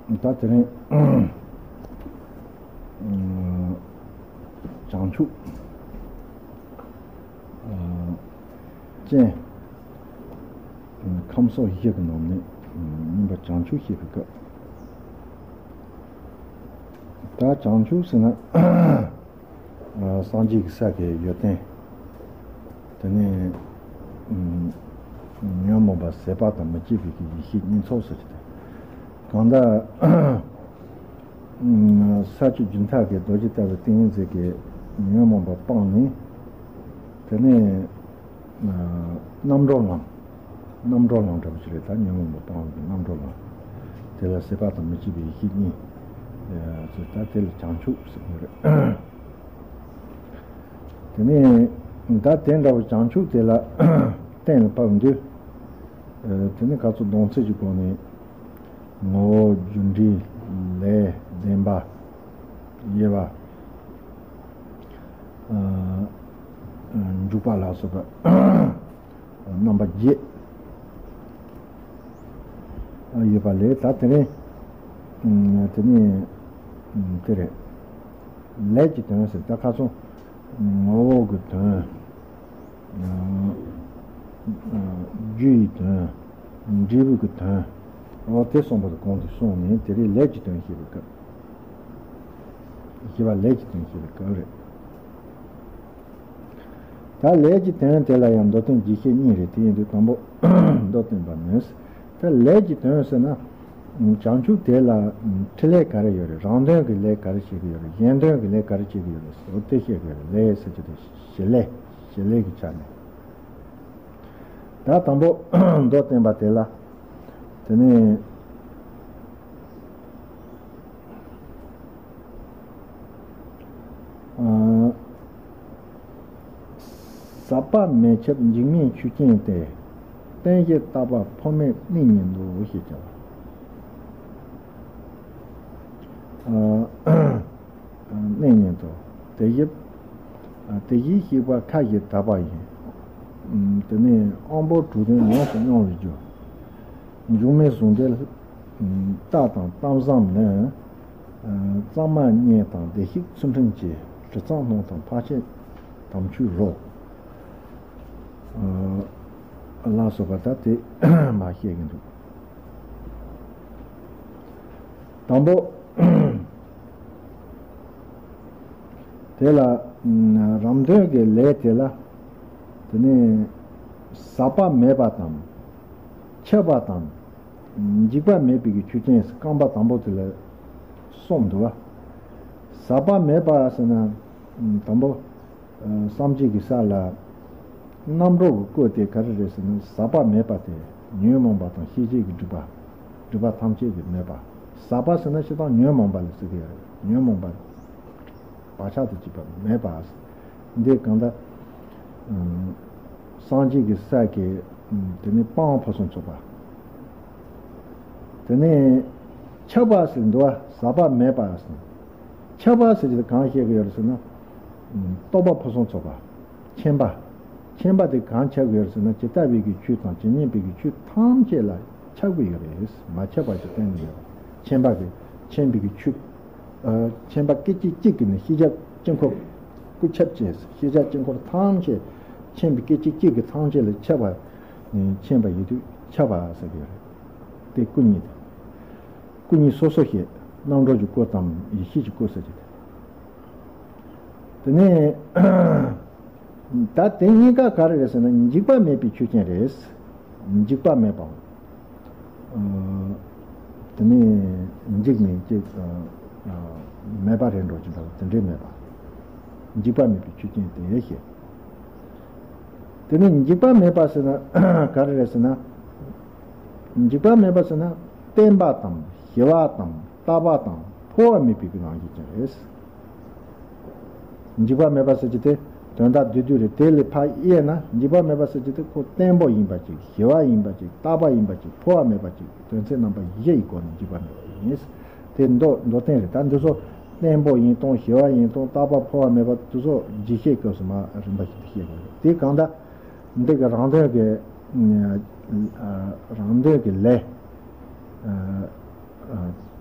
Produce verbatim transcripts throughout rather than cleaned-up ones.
ད་དེ་རིང་བྱང་ཆུབ་ཅན། ཁམས་གསུམ་བཞི་གི་ནང་ནས་གཉིས་པ་བྱང་ཆུབ་བཤད་པའི་སྐབས། ད་བྱང་ཆུབ་ཟེར་ན། སངས་རྒྱས་ཀྱི་ས་གའི་ཡོན་ཏན། དེ་ནས་ཉོན་མོངས་པ་ཟད་པ་དང་མི་སྐྱེ་བའི་གི་ཡེ་ཤེས་གཉིས་ཚོགས་སུ་གྱུར་ཏེ། གང་ལྟར་ས་བཅུ་བདུན་ཐབས་ཀྱི་རྡོ་རྗེ་ལྟ་བུའི་ཏིང་ངེ་འཛིན་གྱིས་ཉོན་མོངས་པ་སྤངས་ནས། དེ་ནས་རྣམ་གྲོལ་ལམ། རྣམ་གྲོལ་ལམ་འདྲ་པོ་ཞིག་རེད། ད་ཉོན་མོངས་པ་སྤངས་པའི་རྣམ་གྲོལ་ལམ། དེ་ལ་ཟད་པ་དང་མི་སྐྱེ་བའི་ཡེ་ཤེས་གཉིས། ད་དེ་ལ་བྱང་ཆུབ་ཟེར་གྱི་རེད། དེ་ནས་ད་དེ་འདྲ་བའི་བྱང་ཆུབ་དེ་ལ་གཏན་ལ་ཕབ་འདུག་དེ་ནས་ག་ཚོད་སྡོམ་ཚིག་གི་སྒོ་ནས། ངོ་བོ། རྒྱུ་འབྲས། ལས། བདེན་པ། དབྱེ་བ། འཇུག་པ་ལ་སོགས་པ་རྣམ་པ་བརྒྱད་ཡོད་པ་ལས། ད་དེ་རིང་དེ་ནས་དེ་རེད། ལས་ཀྱི་དོན་ཟེར། ད་ཁ་སང་ངོ་བོ་གི་དོན། རྒྱུ་ཡི་དོན། འབྲས་བུ་གི་དོན། འོ་དེ་གསུམ་པོ་དེ་གོང་དུ་སོང་ནས། དེ་རིང་ལས་ཀྱི་དོན་བཤད་པའི་སྐབས། བཞི་པ་ལས་ཀྱི་དོན་བཤད་པའི་སྐབས་རེད། ད་ལས་ཀྱི་དོན་དེ་ལ་ཡང་མདོ་དོན་རྒྱས་བཤད་གཉིས་རེད། དེ་ཡིན་དུས་དང་པོ་མདོ་བསྟན་པ་ནི། ད་ལས་ཀྱི་དོན་ཟེར་ན། བྱང་ཆུབ་དེ་ལ་འཕྲིན་ལས་ག་རེ་ཡོད་རེད། རང་དོན་གྱི་ལས་ག་རེ་བྱེད་ཀྱི་ཡོད་རེད། གཞན་དོན་གྱི་ལས་ག་རེ་བྱེད་ཀྱི་ཡོད་རེད་ཟེར་དེ་བཤད་ཀྱི་ཡོད་རེད། ལས་ཟེར་གྱི་དེ་བྱེད་ལས། བྱེད་ལས་ཀྱི་ཆ་ནས། ད་དང་པོ་མདོ་བསྟན་པ་དེ་ལ། དེ་ནས་ཟག་པ་མེད་ཁྱབ་འཇིགས་མེད་ཆོས་ཅན་ཏེ། རྟེན་གཞི་རྟག་པ་འཕོ་མེད་གནས་ཉིད་དོ་ཞེས་བྱ་བ། གནས་ཉིད་དོ། དེ་བཞི། དེ་བཞིའི་གཤེགས་པ་ཁ་ཞེས་གྲགས་པ་ཡིན། དེ་ནས་དབང་པོ་དྲུག་ལྡན་ཡོངས་སུ་སྙོམས་པའི་རྒྱུ། འཇིགས་མེད་གཟུངས་འདི་རྟགས་དང་གཏམ་བཟང་ནི། གཙང་མ་སྙེ་དང་བདེ་གཤེགས་ཚུལ་ཁྲིམས་ཀྱི། དྲི་གཙང་སྣང་དང་འཕགས་ཆེན་དམ་ཆོས་རོ། ལ་སོགས་པ་ད་དེ་མ་བཤད་ཀྱི་འདུག་དང་པོ། དེ་ལ་རང་དོན་གྱི་ལས་དེ་ལ། དེ་ནས་ཟག་པ་མེད་པ་དང་། ཁྱབ་པ་དང་། འཇིགས་པ་མེད་པའི་གི་ཆོས་ཅན། རྐང་པ་དང་པོ་དེ་ལ་གསུམ་འདུག་བ། ཟག་པ་མེད་པ་ཟེར་ན། དང་པོ། སངས་རྒྱས་ཀྱི་ས་ལ། རྣམ་གྲོལ་གྱི་སྐུ་དེ་ག་རེ་རེད་ཟེར་ན། ཟག་པ་མེད་པ་དེ་ཉོན་མོངས་པ་དང་ཤེས་བྱའི་གི་སྒྲིབ་པ། སྒྲིབ་པ་ཐམས་ཅད་ཀྱི་མེད་པ། ཟག་པ་ཟེར་ན་སྤྱིར་བཏང་ཉོན་མོངས་པ་ལ་ཟེར་གི་ཡོད་རེད། ཉོན་མོངས་པ་བག་ཆགས་དང་བཅས་པ་མེད་པ། འདི་གང་ལྟར་སངས་རྒྱས་ཀྱི་ས་གའི་དེ་ནས་སྤང་བ་ཕུན་སུམ་ཚོགས་པ། དེ་ནས་ཁྱབ་པ་ཟེར་འདུག་བ། ཟག་པ་མེད་པ་ཟེར། ཁྱབ་པ་ཟེར་གྱི་གང་བཤད་ཀྱི་ཡོད་རེད་ཟེར་ན། རྟོགས་པ་ཕུན་སུམ་ཚོགས་པ། མཁྱེན་པ། མཁྱེན་པ་དེ་གང་ཁྱབ་ཀྱི་ཡོད་རེད་ཟེར་ན། ཇི་ལྟ་བའི་གི་ཆོས་དང་ཇི་སྙེད་པའི་གི་ཆོས་ཐམས་ཅད་ལ་ཁྱབ་ཀྱི་ཡོད་རེད། མ་ཁྱབ་པ་ཞིག་གཏན་ནས་མེད་པ། མཁྱེན་པ་གི་མཁྱེན་པའི་གི་ཆོས། མཁྱེན་པ་སྐད་ཅིག་གཅིག་གིས་ནི་ཤེས་བྱ་དཀྱིལ་འཁོར་ཀུན་ཁྱབ་ཅེས། ཤེས་བྱ་དཀྱིལ་འཁོར་ཐམས་ཅད་མཁྱེན་པའི་སྐད་ཅིག་གཅིག་གིས་ཐམས་ཅད་ལ་ཁྱབ་པ། མཁྱེན་པ་ཡིན་དུས་ཁྱབ་པ་ཟེར་གྱི་ཡོད་རེད། དེ་སྐུ་གཉིས་དང་། སྐུ་གཉིས་སོ་སོ་ཞེས། རྣམ་གྲོལ་གྱི་སྐུ་དང་ཡེ་ཤེས་ཀྱི་སྐུ་ཟེར་གྱི། དེ་ནས་ད་དེ་གཉིས་ཀ་ག་རེ་རེད་ཟེར་ན། འཇིགས་པ་མེད་པའི་ཆོས་ཅན་རེད། འཇིགས་པ་མེད་པའམ། དེ་ནས་འཇིགས་མེད་ཅེས་མེད་པ་རེད་འགྲོ་གི་འདུག་དེ་འདྲའི་མེད་པ། འཇིགས་པ་མེད་པའི་ཆོས་ཅན་དེ་ཞེས། དེ་ནས་འཇིགས་པ་མེད་པ་ཟེར་ན་ག་རེ་རེད་ཟེར་ན། འཇིགས་པ་མེད་པ་ཟེར་ན། བརྟན་པ་དང་ཞི་བ་དང་རྟག་པ་དང་འཕོ་བ་མེད་པའི་གི་རང་བཞིན་ཅན་རེད། འཇིགས་པ་མེད་པ་ཟེར་གྱི་དེ་དོན་དག་བསྡུས་བསྡུས་རེད། དེ་ལས་ཕར་དབྱེ་ན། འཇིགས་པ་མེད་པ་ཟེར་གྱི་དེ་ཁོ་བརྟན་པོ་ཡིན་པ་ཅིག་ཞི་བ་ཡིན་པ་ཅིག་རྟག་པ་ཡིན་པ་ཅིག་འཕོ་བ་མེད་པ་ཅིག་དོན་ཚན་རྣམ་པ་བཞི་ཡི་སྒོ་ནས་འཇིགས་པ་མེད་པ་ཡིན། དེ་མདོ་མདོ་བསྟན་རེད། ད་འདི་ཚོ་བརྟན་པོ་ཡིན་སྟངས། ཞི་བ་ཡིན་སྟངས། རྟག་པ་འཕོ་བ་མེད་པ་དེ་ཚོ་རྒྱས་བཤད་སྐབས་སུ་མ་རིམ་པ་ཞིག་ཏུ་བཤད་དགོས་རེད། དེ་གང་ལྟར་འདི་གི་རང་དོན་གྱི་རང་དོན་གྱི་ལས།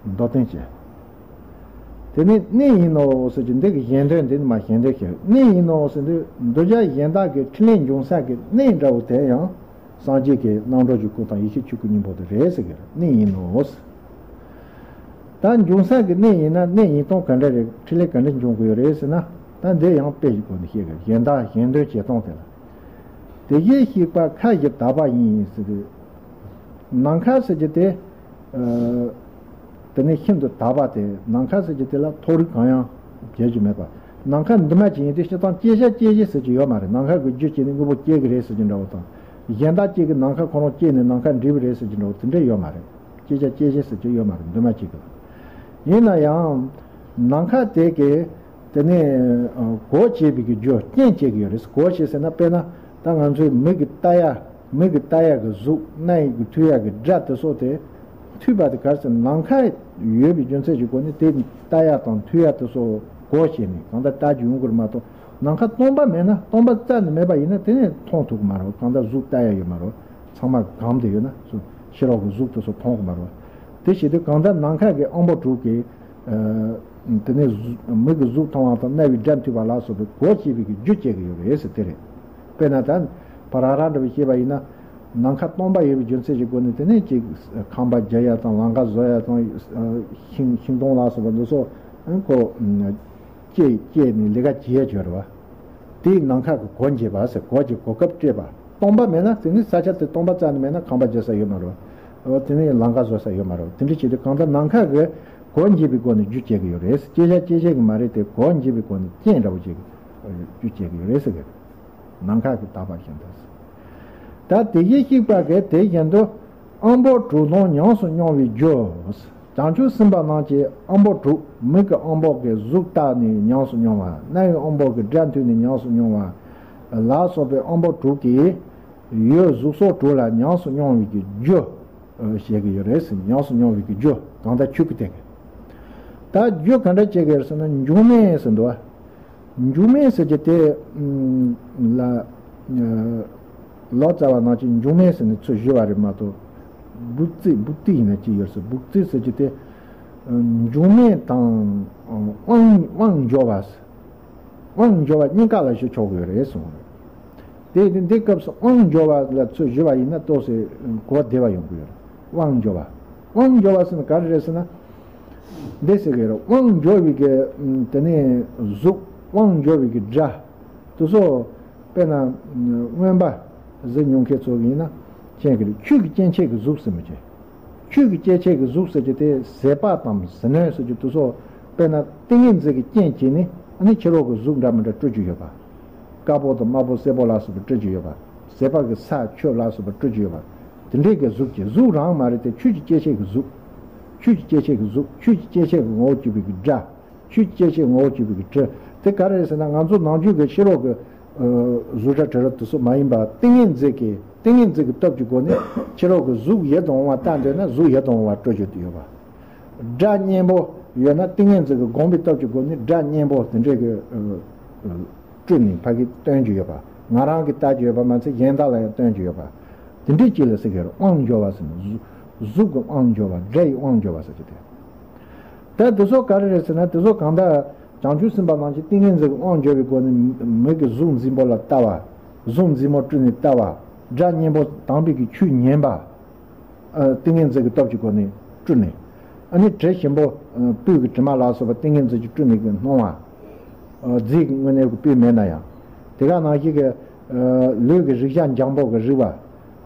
མདོར་བསྟན་བྱས། དེ་ནི་གནས་ཡིན་ནོ་ཟེར་གྱི་འདི་གི་གཞན་དོན་འདི་ནི་མ་གཞན་དོན་བཤད། གནས་ཡིན་ནོ་ཟེར་དུས་གདུལ་བྱ་གཞན་དག་གི་འཕྲིན་ལས་འབྱུང་ས་གི་གནས་འདྲ་བོ་དེ་ཡང་སངས་རྒྱས་ཀྱི་རྣམ་གྲོལ་གྱི་སྐུ་དང་ཡེ་ཤེས་ཆོས་སྐུ་གཉིས་པོ་དེ་རེད་ཟེར་གི་རེད། གནས་ཡིན་ནོ་ཟེར། ད་འབྱུང་ས་གི་གནས་ཡིན་ན་གནས་ཡིན་སྟངས་ག་འདྲ་རེད། འཕྲིན་ལས་ག་འདྲ་འབྱུང་དགོས་ཡོད་རེད་ཟེར་ན། ད་འདི་ཡང་དཔེ་ཞིག་གོ་ནས་བཤད་གི་རེད། གཞན་དག་གཞན་དོན་བྱེད་སྟངས་དེ་ལ། དེ་བཞིན་གཤེགས་པ་མཁའ་བཞི་དག་པ་ཡིན་ཟེར་དུས། ནམ་མཁའ་ཟེར་གྱི་དེ། ཨ། དེ་ནས་ཤིན་ཏུ་དག་པ་དེ། ནམ་མཁའ་ཟེར་གྱི་དེ་ལ་མཐོ་རིས་གང་ཡང་བྱེད་རྒྱུ་མེད་པ། ནམ་མཁའ་འདུས་མ་བྱས་ཡིན་དུས་སྤྱིར་བཏང་སྐྱེ་བྱ་སྐྱེད་བྱེད་ཟེར་གྱི་ཡོད་མ་རེད། ནམ་མཁའ་གི་རྒྱུ་བྱས་ནས་དངོས་པོ་སྐྱེ་གི་རེད་ཟེར་གྱི་འདྲ་བོ་དང་། གཞན་དག་ཅིག་གིས་ནམ་མཁའ་ཁོ་རང་སྐྱེས་ནས་ནམ་མཁའ་འདྲིས་པ་རེད་ཟེར་གྱི་འདྲ་བོ་དེ་འདྲ་ཡོད་མ་རེད། སྐྱེ་བྱ་སྐྱེད་བྱེད་ཟེར་གྱི་ཡོད་མ་རེད། འདུས་མ་བྱས་གི་ལ། ཡིན་ན་ཡང་། ནམ་མཁའ་དེ་གི། དེ་ནས་གོ་བྱེད་པའི་གི་རྒྱུ་རྐྱེན་བྱེད་ཀྱི་ཡོད་རེད། གོ་བྱེད་ཟེར་ན། དཔེར་ན་ད་ང་ཚོའི་མིག་གིས་ལྟ་ཡ། མིག་གིས་ལྟ་ཡ་གི་གཟུགས། སྣའི་གི་ཐོས་ཡ་གི་སྒྲ་དེ་སོགས་དེ། ཐོས་པ་དེ་ག་རེ་ཟེར། ནམ་མཁའ་ཡོད་པའི་རྒྱུ་མཚན་གྱི་སྒོ་ནས་དེ་ལྟ་ཡ་དང་ཐོས་ཡ་དེ་སོགས་གོ་བྱས་ནས་གང་ལྟར་ལྟ་རྒྱུ་ཡོང་གི་རེད་མ་གཏོགས། ནམ་མཁའ་སྟོང་པ་མེད་ན། སྟོང་པ་རྩ་ནས་མེད་པ་ཡིན་ན་དེ་ནས་མཐོང་ཐུབ་ཀྱི་མ་རེད། གང་ལྟར་གཟུགས་ལྟ་ཡ་ཡོད་མ་རེད། ཚང་མ་གང་དུ་ཡོད་ན་སོ། ཕྱི་རོལ་གྱི་གཟུགས་དེ་ཚོ་མཐོང་གི་མ་རེད། དེ་བྱེད་དུས་གང་ལྟར་ནམ་མཁའ་གི་དབང་པོ་དྲུག་གིས། ཨ། དེ་ནས་གཟུགས། མིག་གིས་གཟུགས་མཐོང་བ་དང་རྣ་བས་སྒྲ་ཐོས་པ་ལ་སོགས་པའི་གོ་བྱེད་པའི་གི་རྒྱུ་བྱེད་ཀྱི་ཡོད་རེད་ཟེར། དེ་རེད། དཔེར་ན་ད་ཕར་རང་རང་འདྲ་བའི་བཤད་པ་ཡིན་ན། ནམ་མཁའ་སྟོང་པ་ཡོད་པའི་རྒྱུ་མཚན་གྱི་སྒོ་ནས་དེ་ནས་ཅིག་ཁང་པ་རྒྱག་ཡ་དང་ལམ་ཁ་བཟོ་ཡ་དང་། ཤིང་ཤིང་སྡོང་ལ་སོགས་པ་འདི་ཚོ་ཁོ། སྐྱེ་སྐྱེས་ནས་ལས་ཀ་བྱེད་ཡ་ཅིག་ཡོད་རེད་བ། དེའི་ནམ་མཁའ་གི་གོ་འབྱེད་པ་ཟེར། གོ་གི་གོ་སྐབས་སྤྲད་པ། སྟོང་པ་མེད་ན་དེ་ནི་ས་ཆ་དེ་སྟོང་པ་རྩ་ནས་མེད་ན་ཁང་པ་རྒྱག་ས་ཡོད་མ་རེད། འོ། དེ་ནི་ལམ་ཁ་བཟོ་ས་ཡོད་མ་རེད། དེ་འདྲ་བྱེད་དུས་གང་ལྟར་ནམ་མཁའ་གི་གོ་འབྱེད་པའི་སྒོ་ནས་རྒྱུ་བྱེད་ཀྱི་ཡོད་རེད། སྐྱེ་བྱ་སྐྱེད་བྱེད་ཀྱི་མ་རེད་དེ། གོ་འབྱེད་པའི་སྒོ་ནས་རྐྱེན་འདྲ་བོ་བྱེད་ཀྱི། རྒྱུ་བྱེད་ཀྱི་ཡོད་རེད་ཟེར་གི། ནམ་མཁའ་གི་དག་པ་བཞིན་དུ། ད་དེ་བཞིན་གཤེགས་པ་གིས་དེ་བཞིན་དུ་དབང་པོ་དྲུག་ལ་ཉམས་སུ་མྱོང་བའི་རྒྱུ། བྱང་ཆུབ་སེམས་དཔའ་རྣམས་ཀྱི་དབང་པོ་དྲུག། མིག་གི་དབང་པོ་གིས་གཟུགས་བལྟས་ནས་ཉམས་སུ་མྱོང་བ། རྣ་བའི་དབང་པོ་གིས་སྒྲ་ཐོས་ནས་ཉམས་སུ་མྱོང་བ་ལ་སོགས་པའི་དབང་པོ་དྲུག་གིས་ཡུལ་གཟུགས་སོགས་དྲུག་ལ་ཉམས་སུ་མྱོང་བའི་གི་རྒྱུ་བཤད་ཀྱི་ཡོད་རེད་ཟེར། ཉམས་སུ་མྱོང་བའི་གི་རྒྱུ་གང་ལྟར་ཆོས་སྐུ་དེ་གི། ད་རྒྱུ་ག་འདྲ་བྱེད་ཀྱི་ཡོད་ཟེར་ན། འབྱུང་གནས་ཟེར་འདུག་བ། འབྱུང་གནས་ཟེར་གྱི་དེ་ལ། ལོ་ཙཱ་བ་རྣམས་ཀྱིས་འབྱུང་གནས་ཟེར་ནས་ཚུར་ཞུས་པ་རེད་མ་གཏོགས། སྦུག་ཙིག་སྦུག་ཙིག་ཡིན་ན་ཅི་ཡོད་ཟེར། སྦུག་ཙིག་ཟེར་གྱི་དེ། འབྱུང་གནས་དང་དབང་དབང་འབྱོར་བ་ཟེར། དབང་འབྱོར་བ་གཉིས་ཀ་ལ་ཞུ་ཆོག་གི་ཡོད་རེད་གསུངས་རེད། དེ་དེ་འདི་སྐབས་སུ་དབང་འབྱོར་བ་ལ་ཚུར་ཞུས་པ་ཡིན་ན་ཏོག་ཙམ་གོ་བདེ་བ་ཡོང་གི་ཡོད་རེད། དབང་འབྱོར་བ། དབང་འབྱོར་བ་ཟེར་ན་ག་རེ་རེད་ཟེར་ན། འདི་ཟེར་གི་རེད། དབང་འབྱོར་བའི་གི་དེ་ནས་གཟུགས། དབང་འབྱོར་བའི་གི་སྒྲ། དེ་ཚོ་དཔེར་ན་མངོན་པ་གཟིགས་མྱོང་མཁན་ཚོ་ཡིན་ན་མཁྱེན་གི་རེད། ཆོས་ཀྱི་སྐྱེ་མཆེད་ཀྱི་གཟུགས་ཟེར་མི་བྱེད། ཆོས་ཀྱི་སྐྱེ་མཆེད་ཀྱི་གཟུགས་ཟེར་གྱི་དེ་ཟད་པ་དང་ཟིལ་གནོན་ཟེར་གྱི་དེ་ཚོ། དཔེར་ན་ཏིང་ངེ་འཛིན་གྱི་རྐྱེན་བྱས་ནས་ཨ་ནི་ཕྱི་རོལ་གྱི་གཟུགས་འདྲ་མི་འདྲ་སྤྲོད་རྒྱུ་ཡོད་པ། དཀར་པོ་དང་དམར་པོ་སེར་པོ་ལ་སོགས་པ་སྤྲོད་རྒྱུ་ཡོད་པ། ཟད་པ་གི་ས་ཆོས་ལ་སོགས་པ་སྤྲོད་རྒྱུ་ཡོད་པ། དེ་འདྲའི་གི་གཟུགས་ཀྱི། གཟུགས་རང་མ་རེད་དེ། ཆོས་ཀྱི་སྐྱེ་མཆེད་ཀྱི་གཟུགས། ཆོས་ཀྱི་སྐྱེ་མཆེད་ཀྱི་གཟུགས། ཆོས་ཀྱི་སྐྱེ་མཆེད་ཀྱི་ངོ་བོར་གྱུར་པའི་གི་སྒྲ། ཆོས་ཀྱི་སྐྱེ་མཆེད་ངོ་བོར་གྱུར་པའི་གི་དྲི། དེ་ག་རེ་རེད་ཟེར་ན། ང་ཚོ་ནམ་རྒྱུན་གྱི་ཕྱི་རོལ་གྱི་ཨ་གཟུགས་སྒྲ་དྲི་རོ་དེ་ཚོ་མ་ཡིན་པ། ཏིང་ངེ་འཛིན་གྱི། ཏིང་ངེ་འཛིན་གྱི་སྟོབས་ཀྱི་སྒོ་ནས་ཕྱི་རོལ་གྱི་གཟུགས་ཡིད་དུ་འོང་བ་ལྟ་འདོད་ན་གཟུགས་ཡིད་དུ་འོང་བ་སྤྲོད་རྒྱུ་དེ་ཡོད་པ། སྒྲ་སྙན་པོ་ཡོད་ན་ཏིང་ངེ་འཛིན་གྱི་སྒོམ་པའི་སྟོབས་ཀྱི་སྒོ་ནས་སྒྲ་སྙན་པོ་དེ་འདྲའི་གི་ཨ་ཨ་སྤྲོད་ནས་ཕ་གི་སྟོན་རྒྱུ་ཡོད་པ། ང་རང་གིས་ལྟ་རྒྱུ་ཡོད་པ་མ་ཚད་གཞན་དག་ལ་ཡང་སྟོན་རྒྱུ་ཡོད་པ། དེ་འདྲའི་ཅིག་ལ་ཟེར་གི་རེད། དབང་འབྱོར་བ་ཟེར་ན་གཟུགས། གཟུགས་ཀྱི་དབང་འབྱོར་བ། སྒྲ་ཡི་དབང་འབྱོར་བ་ཟེར་གྱི་དེ། ད་དེ་ཚོ་ག་རེ་རེད་ཟེར་ན། དེ་ཚོ་གང་ལྟར་བྱང་ཆུབ་སེམས་དཔའ་རྣམས་ཀྱིས་ཏིང་ངེ་འཛིན་གྱི་དབང་འབྱོར་བའི་སྒོ་ནས་མིག་གིས་གཟུགས་མཛེས་པོ་ལ་ལྟ་བ། གཟུགས་མཛེས་མོ་སྤྲུལ་ནས་ལྟ་བ། སྒྲ་སྙན་པོ་དམ་པའི་གི་ཆོས་ཉན་པ། ཨ་ཏིང་ངེ་འཛིན་གྱི་སྟོབས་ཀྱི་སྒོ་ནས་སྤྲུལ་ནས། ཨ་ནི་དྲི་ཞིམ་པོ། ཨ་སྤོས་ཀྱི་དྲི་མ་ལ་སོགས་པ་ཏིང་ངེ་འཛིན་གྱིས་སྤྲུལ་ནས་གི་སྣང་བ། ཨ་རྫས་ཀྱི་དངོས་གནས་ཀྱི་སྤོས་མེད་ན་ཡང་། དེ་ག་ནང་བཞིན་གྱི་ཨ་ལུས་ཀྱི་རེག་བྱ་འཇམ་པོ་གི་རེག་པ།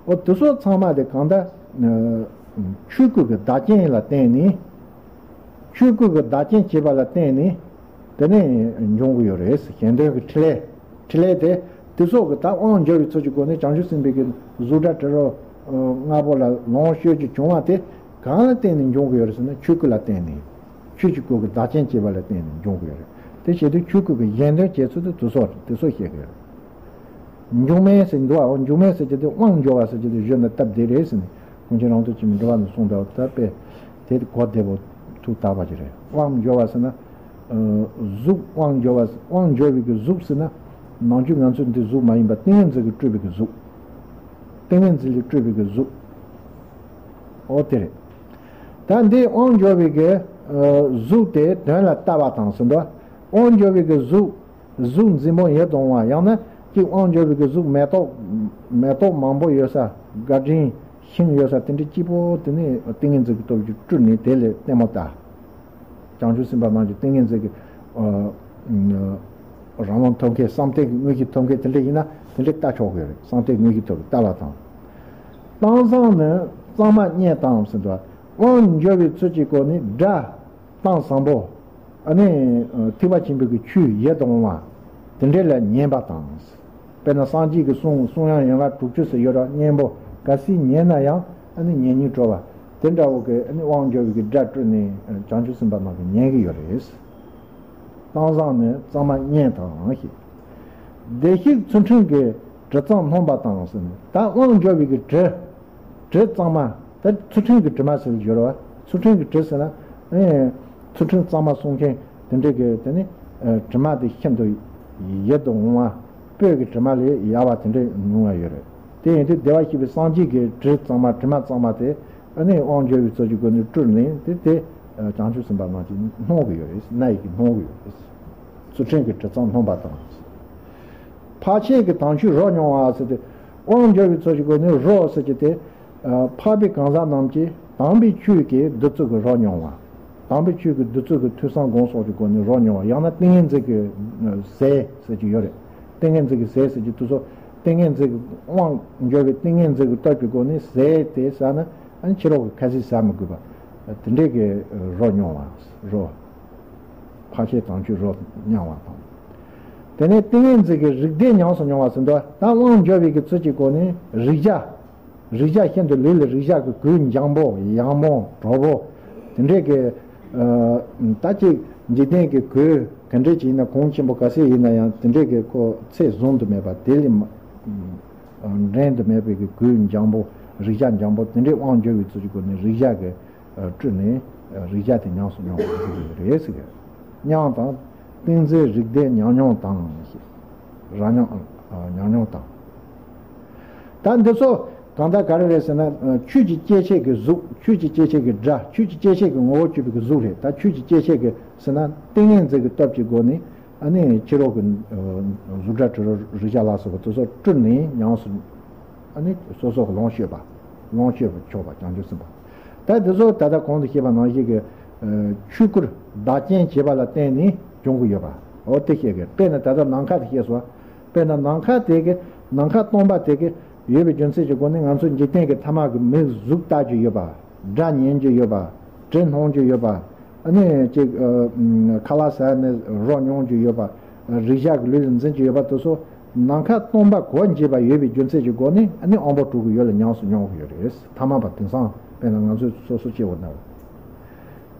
ཨོ་དེ་ཚོ་ཚང་མ་དེ་གང་ལྟར་ཨ་ཆོས་སྐུ་གི་བདག་རྐྱེན་ལ་བརྟེན་ནས། ཆོས་སྐུ་གི་བདག་རྐྱེན་བྱེད་པ་ལ་བརྟེན་ནས་དེ་ནས་འབྱུང་གི་ཡོད་རེད། གཞན་དོན་གྱི་འཕྲིན་ལས། འཕྲིན་ལས་དེ་དེ་སོགས་ཀྱི་ད་དབང་འབྱོར་བའི་ཚུལ་གྱི་སྒོ་ནས་བྱང་ཆུབ་སེམས་དཔའི་གི་གཟུགས་སྒྲ་དྲི་རོ་ལྔ་པོ་ལ་ལོངས་སྤྱོད་རྒྱུ་བྱུང་བ་དེ་གང་ལ་བརྟེན་ནས་འབྱུང་གི་ཡོད་རེད་ཟེར་ན། ཆོས་སྐུ་ལ་བརྟེན་ནས། ཆོས་ཀྱི་སྐུ་གི་བདག་རྐྱེན་བྱེད་པ་ལ་བརྟེན་ནས་འབྱུང་གི་ཡོད་རེད། དེ་བྱེད་དུས་ཆོས་སྐུ་གི་གཞན་དོན་བྱེད་ཚུལ་དེ་དེ་སོགས་རེད། དེ་སོགས་བཤད་གི་ཡོད་རེད། འབྱུང་གནས་ཟེར་འདུག་ཨ། འོ་འབྱུང་གནས་ཟེར་གྱི་དེ་དབང་འབྱོར་བ་ཟེར་གྱི་དེ་གཞི་ནས་སྟབས་བདེ་རེད་ཟེར་ནས་ཀུན་མཁྱེན་རང་གྲོལ་ཆེན་པོས་འགྲེལ་པ་ནས་གསུངས་པའི་ལྟར་དཔེ་དེ་གོ་བདེ་པོ་ཐུགས་དག་པ་ཅིག་རེད། དབང་འབྱོར་བ་ཟེར་ན། ཨ་གཟུགས་དབང་འབྱོར་བ། དབང་འབྱོར་བའི་གི་གཟུགས་ཟེར་ན། ནམ་རྒྱུན་ང་ཚོས་འདི་གཟུགས་མ་ཡིན་པ་ཏིང་ངེ་འཛིན་གྱིས་སྤྲུལ་པའི་གི་གཟུགས། ཏིང་ངེ་འཛིན་གྱིས་སྤྲུལ་པའི་གི་གཟུགས། ཨོ་དེ་རེད། ད་འདི་དབང་འབྱོར་བའི་གི་གཟུགས་དེ་དོན་ལ་ལྟ་བ་དང་ཟེར་འདུག་དབང་འབྱོར་བའི་གི་གཟུགས། གཟུགས་འཛིན་པོ་ཡིད་དུ་འོང་བ། ཡང་ན་གཅིག་དབང་འབྱོར་བའི་གི་གཟུགས་མེ་ཏོག་མེ་ཏོག་མང་པོ་ཡོད་ས། བརྒྱ་འབྲིང་ཤིང་ཡོད་ས་དེ་འདྲ་སྐྱིད་པོ་དེ་ནི་ཏིང་ངེ་འཛིན་གྱི་སྟོབས་ཀྱིས་སྤྲུལ་ནས་དེ་ལ་ལྟད་མོ་ལྟ། བྱང་ཆུབ་སེམས་དཔའ་རྣམས་ཀྱིས་ཏིང་ངེ་འཛིན་གྱི་རང་དབང་ཐོབ་མཁན། བསམ་གཏན་གྱི་དངོས་གཞི་ཐོབ་མཁན་དེ་འདྲ་ཡིན་ན་དེ་འདྲ་ལྟ་ཆོག་གི་རེད། བསམ་གཏན་དངོས་གཞི་ཐོབ་ལྟ་བ་དང་། གཏང་བཟང་ནི་གཙང་མ་བརྙན་དང་ཟེར་འདུག་དབང་འབྱོར་བའི་ཚུལ་གྱི་སྒོ་ནས་སྒྲ་གཏང་བཟང་པོ། ཨ་ནི་ཐེག་པ་ཆེན་པོའི་གི་ཆོས་ཡིད་དུ་འོང་བ་དེ་འདྲ་ལ་ཉན་པ་དང་། དཔེར་ན་སངས་རྒྱས་ཀྱི་གསུང་གསུང་དབྱངས་ཡན་ལག་དྲུག་ཅུ་ཟེར་ཡོད་ར། སྙན་པོ་ག་སྲིད་ཉན་ན་ཡང་ཨ་ནི་ཉན་སྙིང་བྲོ་བ་དེ་འདྲ་བོ་གི་ཨ་ནི་དབང་འབྱོར་བའི་གི་སྒྲ་སྤྲུལ་ནས་བྱང་ཆུབ་སེམས་དཔའ་རྣམས་ཀྱིས་ཉན་གི་ཡོད་རེད། གཏང་བཟང་ནི་གཙང་མ་བརྙན་དང་ཞེས། བདེ་གཤེགས་ཚུལ་ཁྲིམས་ཀྱི་དྲི་གཙང་སྣོམ་པ་དང་ཟེར་ནས། ད་དབང་འབྱོར་བའི་གི་དྲི། དྲི་གཙང་མ། ད་ཚུལ་ཁྲིམས་ཀྱི་དྲི་མ་ཟེར་སྦྱོར་བ། ཚུལ་ཁྲིམས་ཀྱི་དྲི་ཟེར་ན། ཨེ། ཚུལ་ཁྲིམས་གཙང་མ་སྲུང་མཁན་དེ་འདྲའི་གི་དེ་ནི་ཨེ། དྲི་མ་དེ་ཤིན་ཏུ་ཡིད་དུ་འོང་བ། སྤོས་ཀྱི་དྲི་མ་ལས་ཡག་པ་དེ་འདྲའི་མྱོང་བ་ཡོད་རེད། དེ་ཡིན་དུས་བདེ་བར་གཤེགས་པའི་སངས་རྒྱས་ཀྱི་དྲི་གཙང་མ། དྲི་མ་གཙང་མ་དེ་ཨ་ནི་དབང་འབྱོར་བའི་ཚུལ་གྱི་སྒོ་ནས་སྤྲུལ་ནས་དེ་དེ་བྱང་ཆུབ་སེམས་དཔའ་རྣམས་ཀྱིས་སྣོམ་གི་ཡོད་རེད། སྣ་ཡི་གིས་སྣོམ་གི་ཡོད་རེད། ཚུལ་ཁྲིམས་ཀྱི་དྲི་གཙང་སྣོམ་པ་དང་། འཕགས་བྱེད་ཀྱི་དམ་ཆོས་རོ་མྱོང་བ་ཟེར་ཏེ། དབང་འབྱོར་བའི་ཚུལ་གྱི་སྒོ་ནས་རོ་ཟེར་གྱི་དེ། འཕགས་པའི་གང་ཟག་རྣམས་ཀྱིས་དམ་པའི་ཆོས་ཀྱི་བདུད་རྩི་གི་རོ་མྱོང་བ། དམ་པའི་ཆོས་ཀྱི་བདུད་རྩི་གི་ཐོས་བསམ་སྒོམ་གསུམ་གྱི་སྒོ་ནས་རོ་མྱོང་བ། ཡང་ན་ཏིང་ངེ་འཛིན་གྱི་ཟས་ཟེར་གྱི་ཡོད་རེད། ཏིང་ངེ་འཛིན་གྱི་ཟས་ཟེར་གྱི་དེ་ཚོ། ཏིང་ངེ་འཛིན་གྱི་དབང་འབྱོར་བའི་ཏིང་ངེ་འཛིན་གྱི་སྟོབས་ཀྱི་སྒོ་ནས་ཟས་དེ་ཟ་ན་ཨ་ནི་ཕྱི་རོལ་གྱི་ཁ་ཟས་ཟ་མི་དགོས་པ། དེ་འདྲའི་གི་རོ་མྱོང་བ། རོ། འཕགས་བྱེད་དམ་ཆོས་རོ་མྱང་བ་དང་། དེ་ནས་ཏིང་ངེ་འཛིན་གྱི་རིགས་བདེ་ཉམས་སུ་མྱོང་བ་ཟེར་འདུག་ད་དབང་འབྱོར་བའི་གི་ཚུལ་གྱི་སྒོ་ནས་རེག་བྱ། རེག་བྱ་ཤིན་ཏུ་ལུས་ལ་རེག་བྱ་གི་གོས་འཇམ་པོ་ཡག་མོ་དྲོ་པོ། དེ་འདྲའི་གི་ད་ཅིག་འཇིག་རྟེན་གྱི་གོས་ག་འདྲས་ཅིག་ཡིན་ན། གོང་ཆེན་པོ་ག་ཚད་ཡིན་ན་ཡང་དེ་འདྲའི་གི་ཁོ་ཚད་བཟུང་དུ་མེད་པ། དེ་ལས་འགྲན་དུ་མེད་པའི་གི་གོས་འཇམ་པོ། རེག་བྱ་འཇམ་པོ་དེ་འདྲའི་དབང་འབྱོར་བའི་ཚུལ་གྱི་སྒོ་ནས་རེག་བྱ་གི་སྤྲུལ་ནས་རེག་བྱ་དེ་ཉམས་སུ་མྱོང་བ་ཟེར་གྱི་རེད་ཟེར་གྱི། མྱང་དང་། ཏིང་འཛིན་རིགས་ལྡན་ཉམས་མྱོང་དང་ཞེས། ར་ཉམས། ཉམས་མྱོང་དང་། ད་འདི་ཚོ་གང་ལྟར་ག་རེ་རེད་ཟེར་ན། ཆོས་ཀྱི་སྐྱེ་མཆེད་ཀྱི་གཟུགས། ཆོས་ཀྱི་སྐྱེ་མཆེད་ཀྱི་སྒྲ། ཆོས་ཀྱི་སྐྱེ་མཆེད་ཀྱི་ངོ་བོར་གྱུར་པའི་གཟུགས་རེད། ད་ཆོས་ཀྱི་སྐྱེ་མཆེད་ཀྱི་ཟེར་ན་ཏིང་ངེ་འཛིན་གྱི་སྟོབས་ཀྱི་སྒོ་ནས། ཨ་ནི་ཕྱི་རོལ་གྱི་གཟུགས་སྒྲ་དྲི་རོ་རེག་བྱ་ལ་སོགས་པ་དེ་ཚོ་སྤྲུལ་ནས་ཉམས་སུ། ཨ་ནི་སོ་སོ་གི་ལོངས་སྤྱོད་པ། ལོངས་སྤྱོད་པར་ཆོག་པ་བྱང་ཆུབ་སེམས་དཔའ། ད་དེ་ཚོ་ད་ལྟ་གོང་དུ་བཤད་པ་ནང་བཞིན་གྱི་ཆོས་སྐུར་བདག་རྐྱེན་བྱེད་པ་ལ་བརྟེན་ནས་འབྱུང་གི་ཡོད་པ། འོ་དེ་བཤད་གི། དཔེར་ན་ད་ལྟ་ནམ་མཁའ་དེ་བཤད་སོང་། དཔེར་ན་ནམ་མཁའ་དེ་གི། ནམ་མཁའ་སྟོང་པ་དེ་གི་ཡོད་པའི་རྒྱུ་མཚན་གྱི་སྒོ་ནས་ང་ཚོ་འཇིག་རྟེན་གྱི་མཐའ་དམག་གི་མིག་གཟུགས་ལྟ་རྒྱུ་ཡོད་པ། སྒྲ་ཉན་རྒྱུ་ཡོད་པ། དྲི་སྣོམ་རྒྱུ་ཡོད་པ། ཨ་ནི་ཅིག་ཨ། ཁ་ལག་ཟ་ནས་རོ་མྱོང་རྒྱུ་ཡོད་པ། རེག་བྱ་གི་ལུས་ལ་འཛིན་རྒྱུ་ཡོད་པ་དེ་ཚོ་ནམ་མཁའ་སྟོང་པ་གོ་འབྱེད་པ་ཡོད་པའི་རྒྱུ་མཚན་གྱི་སྒོ་ནས་ཨ་ནི་དབང་པོ་དྲུག་གི་ཡུལ་ལ་ཉམས་སུ་མྱོང་གི་ཡོད་རེད། ཐ་མལ་པ་དེང་སང་དཔེར་ན་ང་ཚོས་སོ་སོ་སྐྱེ་བོ་ན།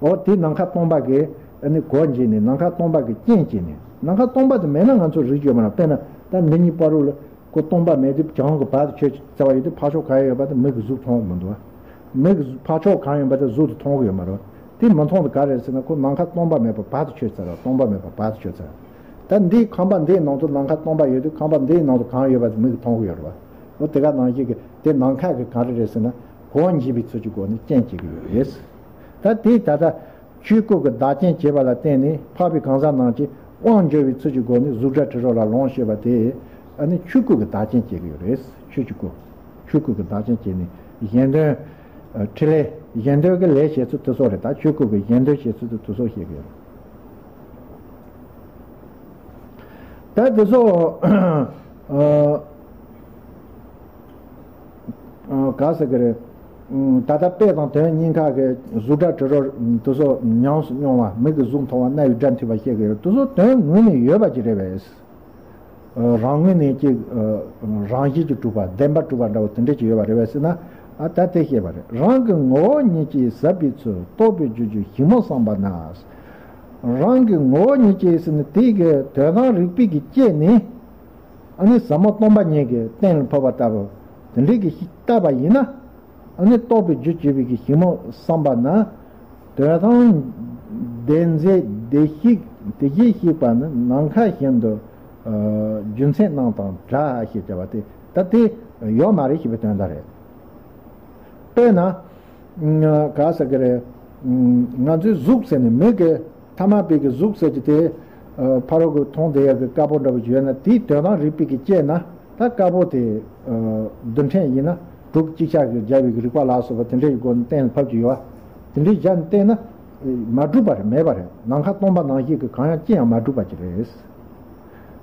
འོ་དེ་ནམ་མཁའ་སྟོང་པ་གི་ཨ་ནི་གོ་འབྱེད་ནས། ནམ་མཁའ་སྟོང་པ་གི་རྐྱེན་བྱས་ནས། ནམ་མཁའ་སྟོང་པ་དེ་མེད་ན་ང་ཚོ་རིག་རྒྱུ་ཡོད་མ་རེད། དཔེར་ན་ད་འདི་གཉིས་བར་དུ་ལ། ཁོ་སྟོང་པ་མེད་དུས་བྱང་གི་བར་དུ་ཆོད་ཟེར་བ་ཡོད་དུས་ཕར་ཕྱོགས་གང་ཡོད་པ་དེ་མིག་གིས་གཟུགས་མཐོང་གི་མི་འདུག་མིག་གིས་ཕར་ཕྱོགས་གང་ཡོད་པ་དེ་གཟུགས་དེ་མཐོང་གི་ཡོད་མ་རེད། དེ་མི་མཐོང་དུས་ག་རེད་ཟེར་ན། ཁོ་ནམ་མཁའ་སྟོང་པ་མེད་པ་བར་དུ་ཆོད་ཚར་ར། སྟོང་པ་མེད་པ་བར་དུ་ཆོད་ཚར། ད་འདིའི་ཁང་པ་འདིའི་ནང་དུ་ནམ་མཁའ་སྟོང་པ་ཡོད་དུས་ཁང་པ་འདིའི་ནང་དུ་གང་ཡོད་པ་དེ་མིག་གིས་མཐོང་གི་ཡོད་རེད་བ། འོ་དེ་ག་ནང་བཞིན་གྱི་དེ་ནམ་མཁའ་གི་ག་རེ་རེད་ཟེར་ན། གོ་འབྱེད་པའི་ཚུལ་གྱི་སྒོ་ནས་རྐྱེན་བྱེད་ཀྱི་ཡོད་རེད། ད་དེ་ད་ལྟ། ཆོས་སྐུ་གི་བདག་རྐྱེན་བྱེད་པ་ལ་བརྟེན་ནས་འཕགས་པའི་གང་ཟག་རྣམས་ཀྱིས་དབང་འབྱོར་བའི་ཚུལ་གྱི་སྒོ་ནས་གཟུགས་སྒྲ་དྲི་རོ་ལ་ལོངས་སྤྱོད་པ་དེ། ཨ་ནི་ཆོས་སྐུ་གི་བདག་རྐྱེན་བྱེད་ཀྱི་ཡོད་རེད། ཆོས་ཀྱི་སྐུ། ཆོས་སྐུ་གི་བདག་རྐྱེན་བྱས་ནས་གཞན་དོན། ཨ། ཕྲིན་ལས། གཞན་དོན་གྱི་ལས་བྱེད་ཚུལ་དེ་ཚོ་རེད། ད་ཆོས་སྐུ་གི་གཞན་དོན་བྱེད་ཚུལ་དེ་ཚོ་བཤད་ཀྱི་ཡོད་རེད། ད་དེ་ཚོ། ཨ། ག་ཟེར་གི་རེད། ད་ལྟ་དཔེ་དང་དོན་གཉིས་ཀ་གི་གཟུགས་སྒྲ་དྲི་རོ་དེ་ཚོ་ཉམས་སུ་མྱོང་བ། མིག་གིས་གཟུགས་མཐོང་བ། རྣ་ཡིས་སྒྲ་ཐོས་པ་བཤད་གི་རེད། དེ་ཚོ་དོན་ངོས་ནས་ཡོད་པ་ཅིག་རེད་པས། རང་ངོས་ནས་ཅིག་རང་བཞིན་གྱིས་གྲུབ་པ། བདེན་པར་གྲུབ་པ་འདྲ་བོ་དེ་འདྲ་ཅིག་ཡོད་པ་རེད་པས་ཟེར་ན། ཨ། ད་དེ་བཤད་པ་རེད། རང་གི་ངོ་བོ་ཉིད་ཀྱིས་ཟབ་པའི་ཚུལ་རྟོགས་པའི་རྒྱུར་གྱུར་ཞིང་རྨོངས་བསམ་པ་ན། རང་གི་ངོ་བོ་ཉིད་ཀྱིས་ཟེར་ན་དེ་གི་དོན་དམ་རིགས་པས་ཀྱིས་དཔྱད་ནས། ཨ་ནི་ཟབ་མོ་སྟོང་པ་ཉིད་ཀྱི་གཏན་ལ་ཕབ་པ་ལྟ་བུ་དེ་འདྲའི་གི་ཞིག་བལྟས་པ་ཡིན་ན། ཨ་ནི་རྟོགས་པའི་རྒྱུར་གྱུར་པའི་གི་ཞིང་རྨོངས་བསམ་པ་ན། དོན་དམ་བདེན་འཛིན་བདེ་གཤེགས་དེ་བཞིན་གཤེགས་པ་ནི་ནམ་མཁའ་བཞིན་དུ། ཨ། རྒྱུ་མཚན་རྣམས་དང་བྲལ་ཞེས་བྱ་བ་དེ། ད་དེ་ཡོད་མ་རེད་ཞེས་པའི་དོན་དག་རེད། དཔེར་ན། ག་ཟེར་གི་རེད། ང་ཚོའི་གཟུགས་ཟེར་ནས་མི་གི་ཐ་མལ་པའི་གི་གཟུགས་ཟེར་གྱི་དེ། ཕ་རོལ་གྱི་མཐོང་བསྡད་ཡག་གི་དཀར་པོ་འདྲ་བོ་ཅིག་ཡོད་ན། དེའི་དོན་དམ་རིག་པའི་གི་དཔྱད་ན། ད་དཀར་པོ་དེ་རྡུལ་ཕྲན་ཡིན་ན་དྲུག་གཅིག་ཆར་གྱིས་སྦྱར་བའི་གི་རིག་པ་ལ་སོགས་པ་དེ་འདྲ་ཡི་སྒོ་ནས་གཏན་ལ་ཕབ་ཀྱི་ཡོད་པ། དེ་འདྲའི་སྦྱར་ནས་བལྟས་ན་མ་གྲུབ་པ་རེད། མེད་པ་རེད། ནམ་མཁའ་སྟོང་པ་ནང་བཞིན་གྱི་གང་ཡང་ཅི་ཡང་མ་གྲུབ་པ་ཅིག་རེད།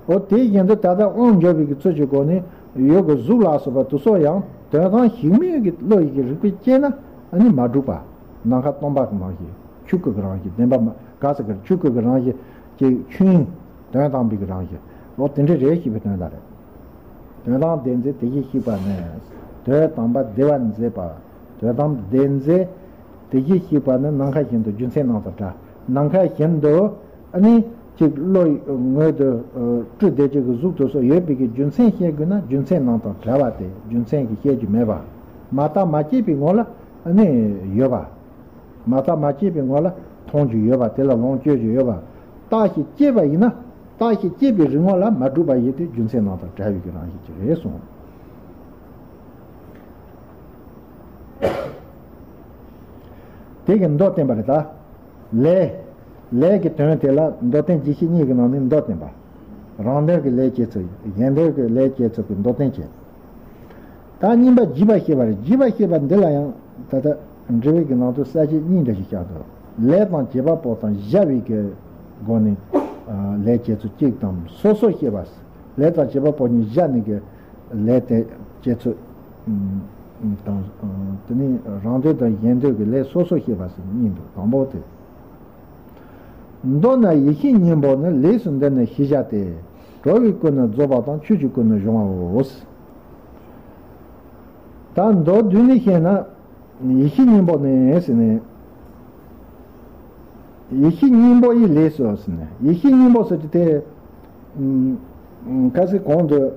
འོ་དེ་བཞིན་དུ་ད་ལྟ་དབང་འབྱོར་བའི་གི་ཚུལ་གྱི་སྒོ་ནས་ཡོད་གི་གཟུགས་ལ་སོགས་པ་དེ་ཚོ་ཡང་དོན་དམ་གཞུག་མའི་གི་བློ་ཡི་གི་རིག་པས་དཔྱད་ན་ཨ་ནི་མ་གྲུབ་པ། ནམ་མཁའ་སྟོང་པ་གི་རང་བཞིན། ཆོས་སྐུ་གི་རང་བཞིན། བདེན་པ་མ་ག་ས་གར་ཆོས་སྐུ་གི་རང་བཞིན་གྱི་ཆོས་དབྱིངས་དོན་དམ་པའི་གི་རང་བཞིན། འོ་དེ་འདྲ་རེད་ཞེས་པའི་དོན་དག་རེད། དོན་དམ་བདེན་འཛིན་དེ་བཞིན་གཤེགས་པ་ནི། དོན་དམ་པ་བདེ་བར་མཛད་པ། དོན་དམ་བདེན་འཛིན་དེ་བཞིན་གཤེགས་པ་ནི་ནམ་མཁའ་བཞིན་དུ་རྒྱུ་མཚན་སྣང་དང་བྲལ། ནམ་མཁའ་བཞིན་དུ་ཨ་ནི་གཅིག་བློ་ངོས་དུ་སྤྲུལ་བསྡད་ཀྱི་གི་གཟུགས་དེ་ཚོ་ཡོད་པའི་གི་རྒྱུ་མཚན་བཤད་དགོས་ན། རྒྱུ་མཚན་སྣང་དང་བྲལ་བ་དེ། རྒྱུ་མཚན་གྱིས་བཤད་རྒྱུ་མེད་པ། མ་བརྟགས་མ་དཔྱད་པའི་ངོ་ལ་ཨ་ནི་ཡོད་པ། མ་བརྟགས་མ་དཔྱད་པའི་ངོ་ལ་མཐོང་རྒྱུ་ཡོད་པ། དེ་ལ་ལོངས་སྤྱོད་རྒྱུ་ཡོད་པ། བརྟགས་ཤིང་དཔྱད་པ་ཡིན་ན། བརྟགས་ཤིང་དཔྱད་པའི་རིག་ངོ་ལ་མ་གྲུབ་པ་ཡིན་ཏེ། རྒྱུ་མཚན་སྣང་དང་བྲལ་བའི་གི་རང་བཞིན་ཅིག་རེད་གསུངས། དེ་གི་མདོ་བསྟན་པ་རེད་ད། ལས། ལས་ཀྱི་དོན་དེ་ལ་མདོ་བསྟན་རྒྱས་བཤད་གཉིས་ཀྱི་ནང་ནས་མདོ་བསྟན་པ། རང་དོན་གྱི་ལས་བྱེད་ཚུལ། གཞན་དོན་གྱི་ལས་བྱེད་ཚུལ་གྱི་མདོ་བསྟན་བྱས། ད་གཉིས་པ་འཇིགས་པ་བྱེད་པ་རེད། འཇིགས་པ་བྱེད་པ་འདི་ལ་ཡང་ད་ལྟ་འགྲེལ་པའི་གི་ནང་དུ་ས་བཅད་གཉིས་འདྲ་ཞིག་བཞག་འདུག། ལས་དང་བྱེད་པ་པོ་དང་བྱ་བའི་གི་སྒོ་ནས་ལས་བྱེད་ཚུལ་གཅིག་དང་། སོ་སོ་བྱེད་པ། ལས་དང་བྱེད་པ་པོ་གཉིས་བཞག་ནས་གི་ལས་དེ་བྱེད་ཚུལ་དང་། དེ་ནས་རང་དོན་དང་གཞན་དོན་གྱི་ལས་སོ་སོ་བྱེད་པ་ཟེར་གཉིས་འདུག། དང་པོ་དེ། མདོར་ན་ཡེ་ཤེས་སྙིང་པོ་ནི། ལས་སུ་འདི་ནི་ཤེས་བྱ་སྟེ། གྲོལ་བའི་སྐུ་ནི་རྫོགས་པ་དང་། ཆོས་ཀྱི་སྐུ་ནི་གཞོལ་བའོ། ད་མདོར་བསྡུས་ནས་བཤད་ན། ཡེ་ཤེས་སྙིང་པོ་ནི་ཟེར་ནས། ཡེ་ཤེས་སྙིང་པོ་ཡི་ལས་སོ་ཟེར་ནས། ཡེ་ཤེས་སྙིང་པོ་ཟེར་གྱི་དེ། ཨུམ། ཁ་སང་གོང་དུ།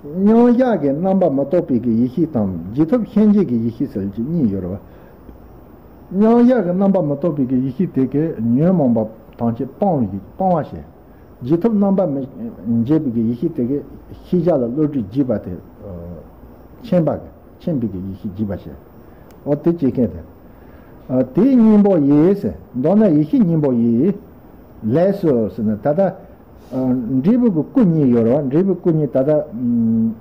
མཉམ་གཞག་གི་རྣམ་པ་མི་རྟོག་པའི་གི་ཡེ་ཤེས་དང་། རྗེས་ཐོབ་ཤེས་བྱེད་ཀྱི་ཡེ་ཤེས་ཟེར་གྱི་གཉིས་ཡོད་རེད་བ། མཉམ་གཞག་གི་རྣམ་པ་མི་རྟོག་པའི་གི་ཡེ་ཤེས་དེ་གིས་ཉོན་མོངས་པ་ཐམས་ཅད་སྤང་བའི་གི་སྤང་བ་བྱེད། རྗེས་ཐོབ་རྣམ་པར་མི་འབྱེད་པའི་གི་ཡེ་ཤེས་དེ་གིས་ཤེས་བྱ་ལ་བློ་གྲོས་འཇིག་པ་དེ། མཁྱེན་པ་གི། མཁྱེན་པའི་གི་ཡེ་ཤེས་འཇིག་པ་བྱེད། འོ་དེ་སྐྱེ་མཁན་དེ། ཨ། དེའི་སྙིང་པོ་ཡིས། མདོར་ན་ཡེ་ཤེས་སྙིང་པོ་ཡིས། ལས་སུ་ཟེར་ན་ད་ལྟ། ཨ། འབྲས་བུ་གི་སྐུ་གཉིས་ཡོད་རེད་བ། འབྲས་བུ་སྐུ་གཉིས་ད་ལྟ། ཨམ།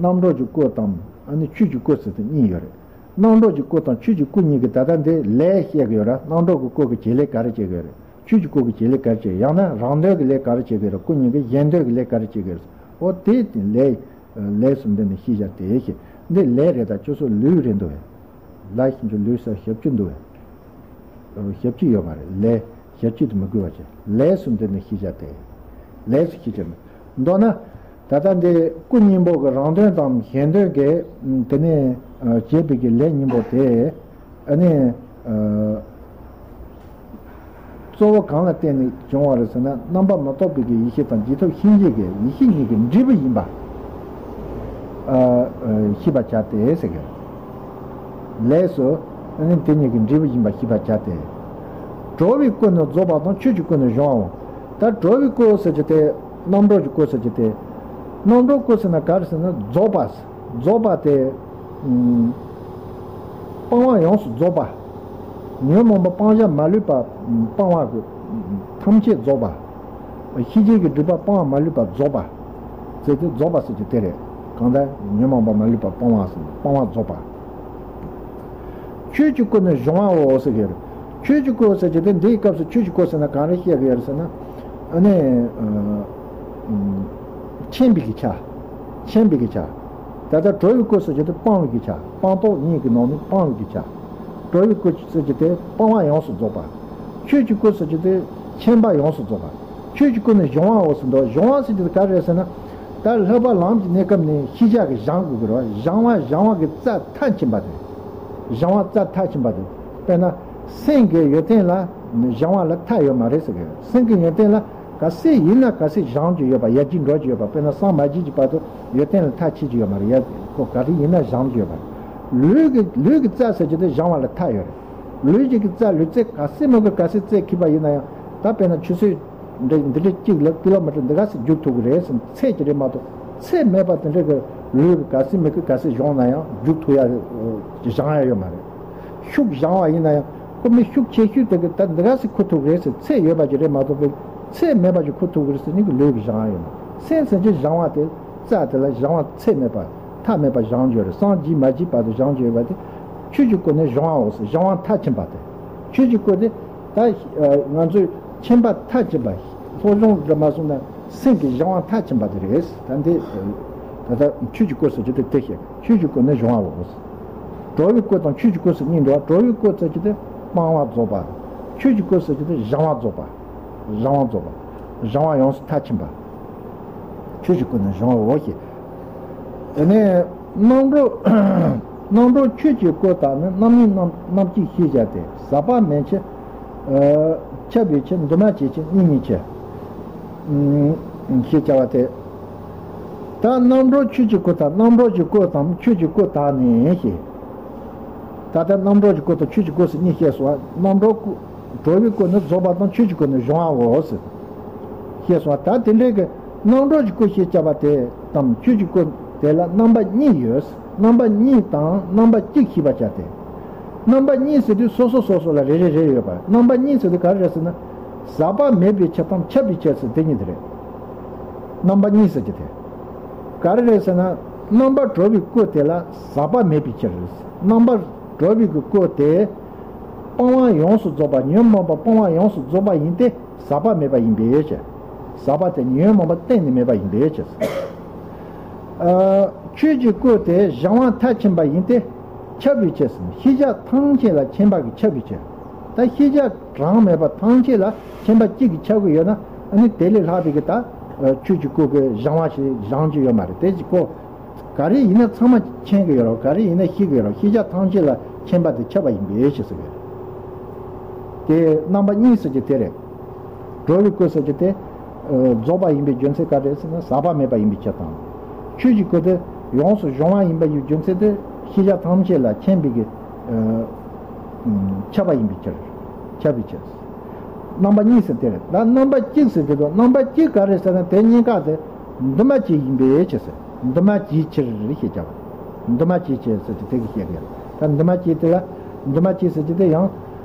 རྣམ་གྲོལ་གྱི་སྐུ་དང་ཨ་ནི་ཆོས་ཀྱི་སྐུ་ཟེར་དེ་གཉིས་ཡོད་རེད། རྣམ་གྲོལ་གྱི་སྐུ་དང་ཆོས་ཀྱི་སྐུ་གཉིས་ཀྱི་ད་ལྟ་འདི་ལས་བཤད་གི་ཡོད་རེད། རྣམ་གྲོལ་གྱི་སྐུ་གི་བྱེད་ལས་ག་རེ་བྱེད་གི་ཡོད་རེད། ཆོས་ཀྱི་སྐུ་གི་བྱེད་ལས་ག་རེ་བྱེད། ཡང་ན་རང་དོན་གྱི་ལས་ག་རེ་བྱེད་གི་ཡོད་རེད། སྐུ་གཉིས་ཀྱི་གཞན་དོན་གྱི་ལས་ག་རེ་བྱེད་གི་ཡོད་རེད། འོ་དེ་ལས། ལས་སུ་འདི་ནི་ཤེས་བྱ་སྟེ་ཞེས། འདི་ལས་རེད། ད་ཁྱོད་ཚོ་ལུས་རེད་འདུག་བས། ལ་ཞིག་ཚོ་ལུས་ས་ཞབས་ཀྱུ་འདུག་བས། ཞབས་ཀྱུ་ཡོད་མ་རེད། ལས་ཞབས་ཀྱུ་དེ་མི་དགོས་པ་བྱས། ལས་སུ་འདི་ནི་ཤེས་བྱ་སྟེ། ལས་སུ་ཤེས་བྱ་མི། མདོར་ན། ད་ལྟ་འདི་སྐུ་གཉིས་པོ་གི་རང་དོན་དང་གཞན་དོན་གྱི། དེ་ནས་བྱེད་པའི་གི་ལས་གཉིས་པོ་དེ། ཨ་ནི། ཨ། གཙོ་བོ་གང་ལ་བརྟེན་ནས་བྱུང་བ་རེད་ཟེར་ན། རྣམ་པ་མི་རྟོག་པའི་གི་ཡེ་ཤེས་དང་། རྗེས་ཐོབ་ཤེས་བྱེད་ཀྱི་ཡེ་ཤེས་གཉིས་ཀྱི་འབྲས་བུ་ཡིན་པ། ཨ། ཨ། ཤེས་པར་བྱ་སྟེ་ཟེར་གི། ལས་སུ་ཨ་ནི་དེ་གཉིས་ཀྱི་འབྲས་བུ་ཡིན་པ་ཤེས་པར་བྱ་སྟེ། གྲོལ་བའི་སྐུ་ནི་རྫོགས་པ་དང་། ཆོས་ཀྱི་སྐུ་ནི་གཞོལ་བའོ། ད་གྲོལ་བའི་སྐུ་ཟེར་གྱི་དེ། རྣམ་གྲོལ་གྱི་སྐུ་ཟེར་གྱི་དེ། རྣམ་གྲོལ་སྐུ་ཟེར་ན་ག་རེ་ཟེར་ན་རྫོགས་པ། རྫོགས་པ་དེ། ཨུམ། སྤང་བ་ཡོངས་སུ་རྫོགས་པ། ཉོན་མོངས་པ་སྤང་བྱ་མ་ལུས་པ་སྤང་བ་གི་ཐམས་ཅད་རྫོགས་པ། ཤེས་བྱའི་གི་སྒྲིབ་པ་སྤང་བ་མ་ལུས་པ་རྫོགས་པ། ཟེར་དུས་རྫོགས་པ་ཟེར་གྱི་དེ་རེད། གང་ལྟར་ཉོན་མོངས་པ་མ་ལུས་པ་སྤང་བ་ཟེར། སྤང་བ་རྫོགས་པ། ཆོས་ཀྱི་སྐུ་ནི་གཞོལ་བའོ་ཟེར་གྱི་རེད། ཆོས་ཀྱི་སྐུ་ཟེར་གྱི་དེ། འདིའི་སྐབས་སུ་ཆོས་ཀྱི་སྐུ་ཟེར་ན་གང་རེ་བཤད་ཀྱི་ཡོད་རེད་ཟེར་ན། ཨ་ནི། ཨ། ཨ། མཁྱེན་པའི་གི་ཆ། མཁྱེན་པའི་གི་ཆ། ད་ལྟ་གྲོལ་བའི་སྐུ་ཟེར་གྱི་དེ་སྤང་བའི་གི་ཆ། སྤངས་རྟོགས་གཉིས་ཀྱི་ནང་ནས་སྤང་བའི་གི་ཆ། གྲོལ་བའི་སྐུ་ཟེར་གྱི་དེ་སྤང་བ་ཡོངས་སུ་རྫོགས་པ། ཆོས་ཀྱི་སྐུ་ཟེར་གྱི་དེ་མཁྱེན་པ་ཡོངས་སུ་རྫོགས་པ། ཆོས་ཀྱི་སྐུ་ནི་གཞོལ་བའོ་ཟེར་འདུག། གཞོལ་བ་ཟེར་གྱི་དེ་ག་རེ་རེད་ཟེར་ན། ད་སློབ་པ་ལམ་གྱི་གནས་སྐབས་ནས་ཤེས་བྱ་གི་སྦྱང་དགོས་ཀྱི་རེད་བ། སྦྱང་བ་སྦྱང་བ་གི་རྩ་མཐར་ཕྱིན་པ་དེ། སྦྱང་བ་རྩ་མཐར་ཕྱིན་པ་དེ། དཔེར་ན་སེམས་ཀྱི་ཡོན་ཏན་ལ་སྦྱང་བ་ལ་མཐའ་ཡོད་མ་རེད་ཟེར་གི། སེམས་ཀྱི་ཡོན་ཏན་ལ་ག་ཚད་ཡིན་ན་ག་ཚད་སྦྱང་རྒྱུ་ཡོད་པ། ཡར་རྒྱས་འགྲོ་རྒྱུ་ཡོད་པ། དཔེར་ན་སངས་མ་རྒྱས་ཀྱི་བར་དུ་ཡོན་ཏན་ལ་མཐའ་ཕྱིན་རྒྱུ་ཡོད་མ་རེད། ཡར་ཁོ་ག་རེ་ཡིན་ན་སྦྱང་རྒྱུ་ཡོད་པ། ལུས་ཀྱི་ལུས་ཀྱི་རྩ་ཟེར་རྒྱུ་དེ་སྦྱང་བ་ལ་མཐའ་ཡོད་རེད། ལུས་ཀྱི་རྩ། ལུས་རྩལ་ག་ཚད་མོ་གི་ག་ཚད་རྩལ་མཁས་པ་ཡིན་ན་ཡང་། ད་དཔེར་ན་ཆུ་ཚོད་འདི་འདི་འདྲ་གཅིག་ལ་ཀི་ལོ་མི་ཊར་འདི་ག་ཚད་རྒྱུག་ཐུབ་ཀྱི་རེད་ཟེར་ཚད་ཀྱི་རེད་མ་གཏོགས། ཚད་མེད་པ་དེ་འདྲ་གི་ལུས་ཀྱི་ག་ཚད་མོ་གི་ག་ཚད་སྦྱོང་ན་ཡང་རྒྱུག་ཐུབ་ཡ། སྦྱང་ཡ་ཡོད་མ་རེད། ཤུགས་སྦྱང་བ་ཡིན་ན་ཡང་ ཁོ་མི་ཤུགས་ཆེ་ཤོས་དེ་གི་ད་འདི་ག་སེ་ཁུ་ཐུག་རེད་ཟེར། ཚད་ཡོད་པ་ཅིག་རེད་མ་གཏོགས་པའི་ཚད་མེད་པ་ཅིག་ཁུ་ཐུག་རེད་ཟེར་ནི་གི་ལུས་ཀྱི་བཞེངས་ཡོད་མ། སེམས་ཟེར་གྱི་བཞེངས་པ་དེ་རྩ་དེ་ལ་བཞེངས་པ་ཚད་མེད་པ་མཐའ་མེད་པ་བཞེངས་རྒྱུ་རེད། སངས་རྒྱས་མ་རྒྱས་བར་དུ་བཞེངས་རྒྱུ་ཡོད་པ་དེ་ཆོས་ཀྱི་སྐུ་ནི་བཞེངས་པའོ་ཟེར། བཞེངས་པ་མཐའ་ཕྱིན་པ་དེ། ཆོས་ཀྱི་སྐུ་དེ་ད་ང་ཚོས་མཁྱེན་པ་མཐའ་ཕྱིན་པ། སློབ་སྦྱོང་འདྲ་མ་སོང་ན་སེམས་ཀྱི་བཞེངས་པ་མཐའ་ཕྱིན་པ་དེ་རེད། ད་འདི་ད་ལྟ་ཆོས་ཀྱི་སྐུ་ཟེར་རྒྱུ་དེ་དེ་བཤད། ཆོས་ཀྱི་སྐུ་ནི་བཞེངས་པའོ། གྲོལ་བའི་སྐུ་དང་ཆོས་ཀྱི་སྐུ་ཟེར་གཉིས་འདུག་གྲོལ་བའི་སྐུ་ཟེར་རྒྱུ་དེ་སྤང་བ་རྫོགས་པ། ཆོས་ཀྱི་སྐུ་ཟེར་རྒྱུ་དེ་བཞེངས་པ་རྫོགས་པ། བཞེངས་པ་རྫོགས་པ། བཞེངས་པ་ཡོངས་སུ་མཐའ་ཕྱིན་པ། ཆོས་ཀྱི་སྐུ་ནི་བཞེངས་པའོ་ཞེས། དེ་ནས་རྣམ་གྲོལ། རྣམ་གྲོལ་ཆོས་ཀྱི་སྐུ་དག་ནི། རྣམ་གཉིས་རྣམ་རྣམ་གཅིག་ཤེས་བྱ་སྟེ། ཟག་པ་མེད་ཕྱིར། ཨ། ཁྱབ་པའི་ཕྱིར། འདུས་མ་བྱས་ཕྱིར། གཉིས་མེད་ཕྱིར། ཨུམ། ཞེས་བྱ་བ་སྟེ། ད་རྣམ་གྲོལ་ཆོས་ཀྱི་སྐུ་དག་རྣམ་གྲོལ་གྱི་སྐུ་དང་ཆོས་ཀྱི་སྐུ་དག་ནི་ཞེས། ད་ལྟ་རྣམ་གྲོལ་གྱི་སྐུ་དང་ཆོས་ཀྱི་སྐུ་ཟེར་གཉིས་བཤད་སོང་བ། རྣམ་གྲོལ་སྐུ། གྲོལ་བའི་སྐུ་ནི་རྫོགས་པ་དང་ཆོས་ཀྱི་སྐུ་ནི་བཞེངས་པའོ་ཟེར། ཞེས་སོ། ད་དེ་འདྲའི་གི་རྣམ་གྲོལ་གྱི་སྐུ་ཞེས་བྱ་བ་དེ་དང་ཆོས་ཀྱི་སྐུ་དེ་ལ་རྣམ་པ་གཉིས་ཡོད། རྣམ་པ་གཉིས་དང་རྣམ་པ་གཅིག་ཤེས་པར་བྱ་སྟེ། རྣམ་པ་གཉིས་ཟེར་དུས་སོ་སོ་སོ་སོ་ལ་རེ་རེ་རེ་ཡོད་པ། རྣམ་པ་གཉིས་ཟེར་དུས་ག་རེ་རེད་ཟེར་ན། ཟག་པ་མེད་པའི་ཕྱིར་དང་ཁྱབ་པའི་ཕྱིར་ཟེར་དེ་གཉིས་དེ་རེད། རྣམ་པ་གཉིས་ཟེར་གྱི་དེ་ག་རེ་རེད་ཟེར་ན། རྣམ་པ་གྲོལ་བའི་སྐུ་དེ་ལ་ཟག་པ་མེད་པའི་ཕྱིར། རྣམ་པ་གྲོལ་བའི་སྐུ་དེ་སྤང་བ་ཡོངས་སུ་རྫོགས་པ། ཉོན་མོངས་པ་སྤང་བ་ཡོངས་སུ་རྫོགས་པ་ཡིན་ཏེ། ཟག་པ་མེད་པ་ཡིན་པའི་ཕྱིར། ཟག་པ་དེ་ཉོན་མོངས་པ་གཏན་ནས་མེད་པ་ཡིན་པའི་ཕྱིར། ཨ། ཆོས་ཀྱི་སྐུ་དེ་བཞེངས་པ་མཐར་ཕྱིན་པ་ཡིན་ཏེ། ཁྱབ་པའི་ཕྱིར་ཟེར། ཤེས་བྱ་ཐམས་ཅད་ལ་མཁྱེན་པ་གིས་ཁྱབ་པའི་ཕྱིར། ད་ཤེས་བྱ་གྲངས་མེད་པ་ཐམས་ཅད་ལ་མཁྱེན་པ་གཅིག་གིས་ཁྱབ་ཀྱི་ཡོད་ན། ཨ་ནི་དེ་ལས་ལྷག་པའི་གི་ད་ཆོས་ཀྱི་སྐུ་གི་བཞེངས་པ་ཞིག་བཞེངས་རྒྱུ་ཡོད་མ་རེད། དེ་ཅིག་གོ། ག་རེ་ཡིན་ན་ཚང་མ་མཁྱེན་གྱི་ཡོད་རེད། ག་རེ་ཡིན་ན་ཤེས་ཀྱི་ཡོད་རེད། ཤེས་བྱ་ཐམས་ཅད་ལ་མཁྱེན་པ་དེ་ཁྱབ་པ་ཡིན་པའི་ཕྱིར་ཟེར་གི་རེད། དེ་རྣམ་པ་གཉིས་ཟེར་གྱི་དེ་རེད། གྲོལ་བའི་སྐུ་ཟེར་གྱི་དེ། ཨ། རྫོགས་པ་ཡིན་པའི་རྒྱུ་མཚན་ག་རེ་ཟེར་ན། ཟག་པ་མེད་པ་ཡིན་པའི་ཕྱིར་དང་། ཆོས་ཀྱི་སྐུ་དེ་ཡོངས་སུ་གཞོལ་བ་ཡིན་པ་ཡི་རྒྱུ་མཚན་དེ་ཤེས་བྱ་ཐམས་ཅད་ལ་མཁྱེན་པའི་གི། ཨ། ཁྱབ་པ་ཡིན་པའི་ཕྱིར། ཁྱབ་པའི་ཕྱིར། རྣམ་པ་གཉིས་ཟེར་དེ་རེད། ད་རྣམ་པ་གཅིག་ཟེར་དེ་དང་། རྣམ་པ་གཅིག་ག་རེ་ཟེར་ན། དེ་གཉིས་ཀ་དེ་འདུས་མ་བྱས་ཡིན་པའི་ཕྱིར་ཟེར། འདུས་མ་བྱས་ཕྱིར་ཞེས་བྱ་བ། འདུས་མ་བྱས་ཕྱིར་ཟེར་དེ་དེ་གི་བཤད་ཀྱི་རེད། ད་འདུས་མ་བྱས་དེ་ལ། འདུས་མ་བྱས་ཟེར་གྱི་དེ་ཡང་།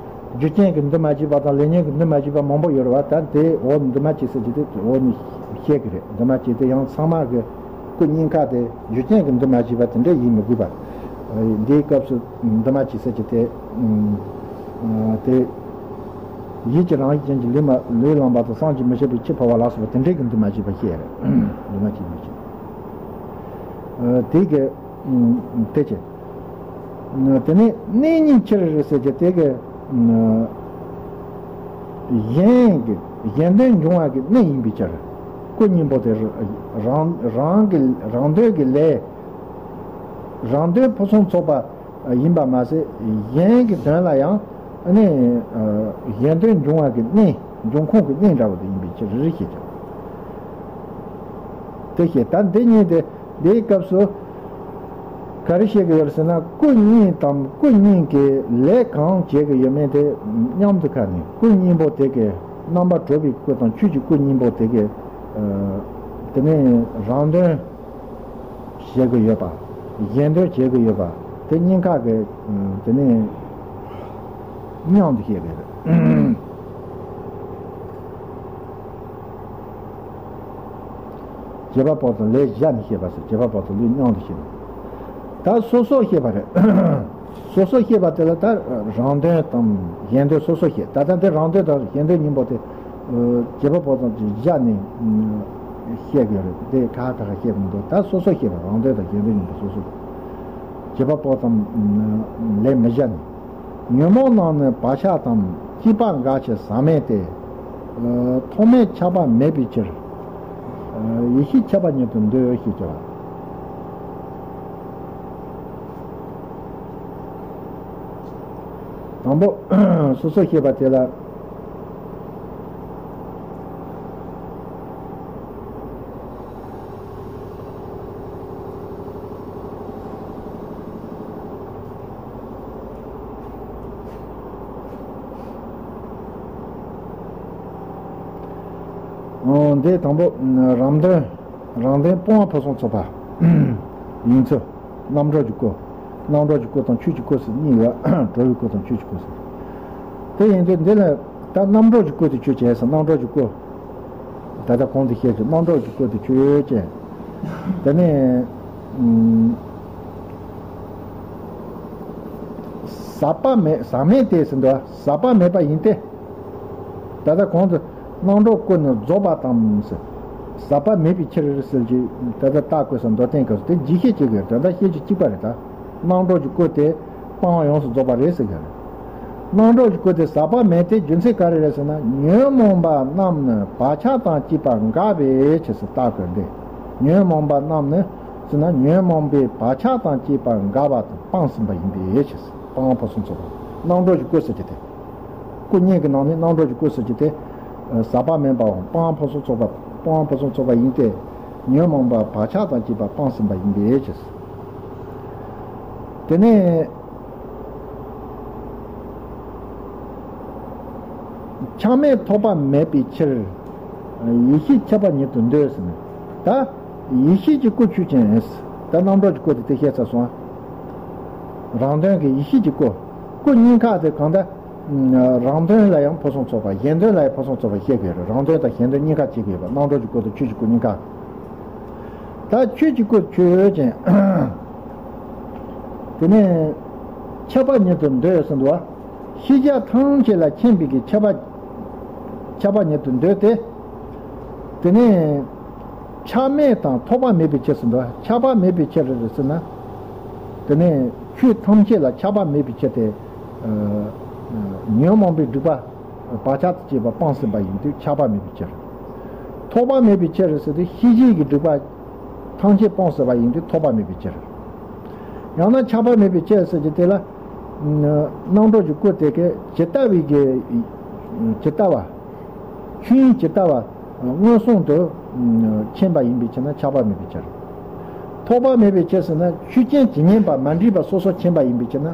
རྒྱུ་རྐྱེན་གྱིས་འདུས་མ་བྱས་པ་དང་ལས་ཉོན་གྱིས་འདུས་མ་བྱས་པ་མང་པོ་ཡོད་རེད་བ། ད་དེ་འོ་འདུས་མ་བྱས་ཟེར་གྱི་དེ་འོ་ནི་བཤད་ཀྱི་རེད། འདུས་མ་བྱས་དེ་ཡང་ཚང་མ་གི་སྐུ་གཉིས་ཀ་དེ་རྒྱུ་རྐྱེན་གྱིས་འདུས་མ་བྱས་པ་དེ་འདྲ་ཡིན་མི་དགོས་པ། འདིའི་སྐབས་སུ་འདུས་མ་བྱས་ཟེར་གྱི་དེ། དེ། ཡིད་ཀྱི་རང་བཞིན་ཅན་གྱི་ལུས་མ་ལུས་བླངས་པ་དང་། བསམ་གྱིས་མི་ཁྱབ་པའི་ཆུ་ཕོ་བ་ལ་སོགས་པ་དེ་འདྲའི་གི་འདུས་མ་བྱས་པ་བཤད་རེད། འདུས་མ་བྱས་མི་བྱས། དེ་གི། དེ་བྱས། དེ་ནས་གནས་གཉིས་ཕྱིར་ཟེར་གྱི་དེ་གི། གཞན་གྱི་གཞན་དོན་འབྱུང་བ་གི་གནས་ཡིན་པའི་ཕྱིར། སྐུ་གཉིས་པོ་དེ་རང་རང་གི་རང་དོན་གྱི་ལས། རང་དོན་ཕུན་སུམ་ཚོགས་པ་ཡིན་པ་མ་ཟད། གཞན་གྱི་དོན་ལ་ཡང་ནི་གཞན་དོན་འབྱུང་བ་གི་གནས། འབྱུང་ཁུངས་ཀྱི་གནས་འདྲ་བོ་དེ་ཡིན་པའི་ཕྱིར་ཞེས་བྱ། དེ་བཤད། ད་འདི་གཉིས་དེ། འདིའི་སྐབས་སུ་ག་རེ་བཤད་ཀྱི་ཡོད་ཟེར་ན། སྐུ་གཉིས་དང་སྐུ་གཉིས་ཀྱི་ལས་གང་བྱེད་ཀྱི་ཡོད་མེད་དེ་མཉམ་དུ་ཁ་ནས། སྐུ་གཉིས་པོ་དེ་གི་རྣམ་པ་གྲོལ་བའི་སྐུ་དང་ཆོས་ཀྱི་སྐུ་གཉིས་པོ་དེ་གི། ཨ། དེ་ནས་རང་དོན་བྱེད་ཀྱི་ཡོད་པ། གཞན་དོན་བྱེད་ཀྱི་ཡོད་པ། དེ་གཉིས་ཀ་གི། ཨ། དེ་ནས་མཉམ་དུ་བཤད་ཀྱི་ཡོད། བྱེད་པ་པོ་དང་ལས་བཞག་ནས་བཤད་པ་ཟེར། བྱེད་པ་པོ་དང་ལུས་མཉམ་དུ་བཤད་པ། ད་སོ་སོ་བཤད་པ་རེད། སོ་སོ་བཤད་པ་དེ་ལ་ད་རང་དོན་དང་གཞན་དོན་སོ་སོ་བཤད། ད་ལྟ་འདི་རང་དོན་དང་གཞན་དོན་གཉིས་པོ་དེ། ཨ། བྱེད་པ་པོ་དང་བཞག་ནས་བཤད་དགོས་རེད། དེ་ཁ་ཁ་ཁ་བཤད་མི་འདུག་ད་སོ་སོ་བཤད་པ། རང་དོན་དང་གཞན་དོན་གཉིས་པོ་སོ་སོ། བྱེད་པ་པོ་དང་ལས་མི་བཞག་ནས། ཉོན་མོངས་རྣམས་ནི་བག་ཆགས་དང་། སྐྱེས་པ་འགག་ཕྱིར་ཟག་མེད་དེ། ཨ། ཐོག་མེད་ཆགས་པ་མེད་པའི་ཕྱིར། ཨ། ཡེ་ཤེས་ཁྱབ་པ་ཉིད་དུ་འདོད་ཅེས་བྱ་བ། དང་པོ། སོ་སོ་བཤད་པ་དེ་ལ། འོ། འདི་དང་པོ། རང་དོན། རང་དོན་སྤོང་བ་ཕུན་སུམ་ཚོགས་པ་ཡིན་ཚུལ། རྣམ་གྲོལ་གྱི་སྐུ། རྣམ་གྲོལ་གྱི་སྐུ་དང་ཆོས་ཀྱི་སྐུ་ཟེར་གཉིས་ཡོད། གྲོལ་བའི་སྐུ་དང་ཆོས་ཀྱི་སྐུ་ཟེར། དེ་ཡིན་དུས་འདི་ལ་ད་རྣམ་གྲོལ་གྱི་སྐུ་དེ་ཆོས་ཅན་ཟེར། རྣམ་གྲོལ་གྱི་སྐུ། ད་ལྟ་གོང་དུ་བཤད་ཀྱི་རྣམ་གྲོལ་གྱི་སྐུ་དེ་ཆོས་ཅན། དེ་ནས་ཨུམ། ཟག་པ་མེད་ཟག་མེད་དེ་ཟེར་འདུག་ཟག་པ་མེད་པ་ཡིན་ཏེ། ད་ལྟ་གོང་དུ་རྣམ་གྲོལ་སྐུ་ནི་རྫོགས་པ་དང་ཟེར། ཟག་པ་མེད་པའི་ཕྱིར་ཟེར་གྱི་ད་ལྟ་རྟགས་བཀོད་ས་མདོ་བསྟན་སྐབས་སུ་དེ་རྗེས་ཤེས་གཅིག་གི་དོན་དག་བཤད་རྒྱུ་གཅིག་པ་རེད། ད་རྣམ་གྲོལ་གྱི་སྐུ་དེ་སྤང་བ་ཡོངས་སུ་རྫོགས་པ་རེད་ཟེར་གྱི་རེད། རྣམ་གྲོལ་གྱི་སྐུ་དེ་ཟག་པ་མེད་དེ་རྒྱུ་མཚན་ག་རེ་རེད་ཟེར་ན། ཉོན་མོངས་པ་རྣམས་ནི་བག་ཆགས་དང་བཅས་པ་འགགས་པའི་ཕྱིར་ཟེར་རྟགས་བཀོད་འདི། ཉོན་མོངས་པ་རྣམས་ནི་ཟེར་ན་ཉོན་མོངས་པའི་བག་ཆགས་དང་བཅས་པ་འགགས་པ་དང་སྤངས་ཟིན་པ་ཡིན་པའི་ཕྱིར་ཟེར། སྤང་བ་ཕུན་སུམ་ཚོགས་པ། རྣམ་གྲོལ་གྱི་སྐུ་ཟེར་གྱི་དེ། སྐུ་བརྙེས་ཀྱི་ནང་ནས་རྣམ་གྲོལ་གྱི་སྐུ་ཟེར་གྱི་དེ། ཟག་པ་མེད་པའམ་སྤང་བ་ཕུན་སུམ་ཚོགས་པ། སྤང་བ་ཕུན་སུམ་ཚོགས་པ་ཡིན་ཏེ། ཉོན་མོངས་པ་བག་ཆགས་དང་བཅས་པ་སྤངས་ཟིན་པ་ཡིན་པའི་ཕྱིར། དེ་ནས་ཆགས་མེད་ཐོགས་པ་མེད་པའི་ཕྱིར། ཡེ་ཤེས་ཁྱབ་པ་ཉིད་དུ་འདོད་ཟེར་ནས། ད་ཡེ་ཤེས་ཀྱི་སྐུ་ཆོས་ཅན། ད་རྣམ་གྲོལ་གྱི་སྐུ་དེ་དེ་བཤད་ཚར་སོང་ང་། རང་དོན་གྱི་ཡེ་ཤེས་ཀྱི་སྐུ། སྐུ་གཉིས་ཀ་དེ་གང་ལྟར། རང་དོན་ལ་ཡང་ཕུན་སུམ་ཚོགས་པ། གཞན་དོན་ལ་ཡང་ཕུན་སུམ་ཚོགས་པ་བཤད་དགོས་རེད། རང་དོན་དང་གཞན་དོན་གཉིས་ཀ་བྱེད་དགོས་པ། རྣམ་གྲོལ་གྱི་སྐུ་དང་ཆོས་ཀྱི་སྐུ་གཉིས་ཀ། ད་ཆོས་ཀྱི་སྐུ་ཆོས་ཅན། དེ་ནས་ཁྱབ་པ་ཉིད་དུ་འདོད་ཟེར་འདུག་བ། ཤེས་བྱ་ཐམས་ཅད་ལ་མཁྱེན་པའི་གི་ཁྱབ་པ། ཁྱབ་པ་ཉིད་དུ་འདོད་དེ། དེ་ནས་ཆགས་མེད་དང་ཐོགས་པ་མེད་པའི་ཕྱིར་ཟེར་འདུག་བ། ཆགས་པ་མེད་པའི་ཕྱིར་རེད་ཟེར་ན། དེ་ནས་ཆོས་ཐམས་ཅད་ལ་ཆགས་པ་མེད་པའི་ཕྱིར་ཏེ། ཉོན་མོངས་པའི་སྒྲིབ་པ་བག་ཆགས་དང་བཅས་པ་སྤངས་ཟིན་པ་ཡིན་དུས་ཆགས་པ་མེད་པའི་ཕྱིར། ཐོགས་པ་མེད་པའི་ཕྱིར་ཟེར་དུས་ཤེས་བྱའི་གི་སྒྲིབ་པ་ཐམས་ཅད་སྤངས་ཟིན་པ་ཡིན་དུས་ཐོགས་པ་མེད་པའི་ཕྱིར། ཡང་ན་ཆགས་པ་མེད་པའི་ཕྱིར་ཟེར་གྱི་དེ་ལ། རྣམ་གྲོལ་གྱི་སྐུ་དེ་གའི་ཇི་ལྟ་བའི་གི་ཇི་ལྟ་བ། ཆོས་དབྱིངས་ཇི་ལྟ་བ་མངོན་སུམ་དུ་མཁྱེན་པ་ཡིན་པའི་ཕྱིར་ན་ཆགས་པ་མེད་པའི་ཕྱིར། ཐོགས་པ་མེད་པའི་ཕྱིར་ཟེར་ན་ཆོས་ཅན་ཇི་སྙེད་པ་མ་འདྲེས་པ་སོ་སོར་མཁྱེན་པ་ཡིན་པའི་ཕྱིར་ན།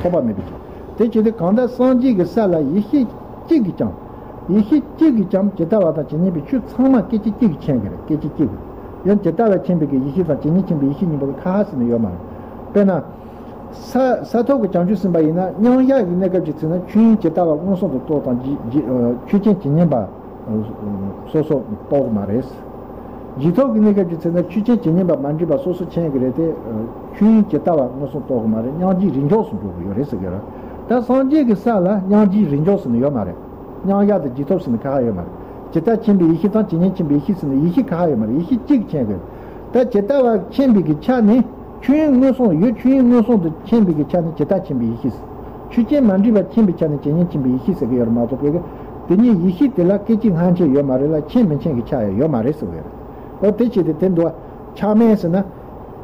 ཐོགས་པ་མེད་པའི་ཕྱིར། དེ་ཇི་ལྟར་གང་ལྟར་སངས་རྒྱས་ཀྱི་ས་ལ་ཡེ་ཤེས་གཅིག་གིས་ཀྱང་། ཡེ་ཤེས་གཅིག་གིས་ཀྱང་ཇི་ལྟ་བ་དང་ཇི་སྙེད་པའི་ཆོས་ཚང་མ་སྐད་ཅིག་གཅིག་གིས་མཁྱེན་གྱི་རེད། སྐད་ཅིག་གཅིག་གིས། ཡང་ཇི་ལྟ་བ་མཁྱེན་པའི་གི་ཡེ་ཤེས་དང་ཇི་སྙེད་མཁྱེན་པའི་ཡེ་ཤེས་གཉིས་པོ་གི་ཁ་ཧ་ཟེར་ནས་ཡོད་མ་རེད། དཔེར་ན། ས་ས་ཐོབ་ཀྱི་བྱང་ཆུབ་སེམས་དཔའ་ཡིན་ན་མཉམ་གཞག་གི་གནས་སྐབས་ཀྱི་ཚེ་ན་ཆོས་དབྱིངས་ཇི་ལྟ་བ་མངོན་སུམ་དུ་རྟོགས་དང་ཇི་ཇི་ཆོས་ཅན་ཇི་སྙེད་པ་སོ་སོ་རྟོགས་མ་རེད། རྗེས་ཐོབ་ཀྱི་གནས་སྐབས་ཀྱི་ཚེ་ན་ཆོས་ཅན་ཇི་སྙེད་པ་མ་འདྲེས་པ་སོ་སོ་མཁྱེན་གྱི་རེད་དེ། ཆོས་དབྱིངས་ཇི་ལྟ་བ་མངོན་སུམ་རྟོགས་མ་རེད། མཉམ་གཞག་རིས་འཇོག་སུ་འགྲོ་གི་ཡོད་རེད་ཟེར་གི་རེད། ད་སངས་རྒྱས་ཀྱི་ས་ལ་མཉམ་གཞག་རིས་འཇོག་ཟེར་ནི་ཡོད་མ་རེད། མཉམ་གཞག་དང་རྗེས་ཐོབ་ཟེར་ནི་ཁ་ཁ་ཡོད་མ་རེད། ཇི་ལྟར་མཁྱེན་པའི་ཡེ་ཤེས་དང་ཇི་སྙེད་མཁྱེན་པའི་ཡེ་ཤེས་ཟེར་ནི་ཡེ་ཤེས་ཁ་ཁ་ཡོད་མ་རེད། ཡེ་ཤེས་གཅིག་མཁྱེན་དགོས། ད་ཇི་ལྟ་བ་མཁྱེན་པའི་གི་ཆ་ནི། ཆོས་དབྱིངས་མངོན་སུམ་ཡུལ་ཆོས་དབྱིངས་མངོན་སུམ་དུ་མཁྱེན་པའི་གི་ཆ་ནི་ཇི་ལྟ་མཁྱེན་པའི་ཡེ་ཤེས། ཆོས་ཅན་མ་འདྲེས་པ་མཁྱེན་པའི་ཆ་ནི་ཇི་སྙེད་མཁྱེན་པའི་ཡེ་ཤེས་ཟེར་གི་ཡོད་རེད་མ་གཏོགས་པའི་གི། དེ་ཉིད་ཡེ་ཤེས་དེ་ལ་སྐད་ཅིག་སྔ་ཕྱི་ཡོད་མ་རེད་ལ་མཁྱེན་མི་མཁྱེན་གི་ཆ་ཡང་ཡོད་མ་རེད་ཟེར་བའི་རེད། འོ་དེ་བྱས་ཏེ་དེ་འདུག་བ། ཆགས་མེད་ཟེར་ན།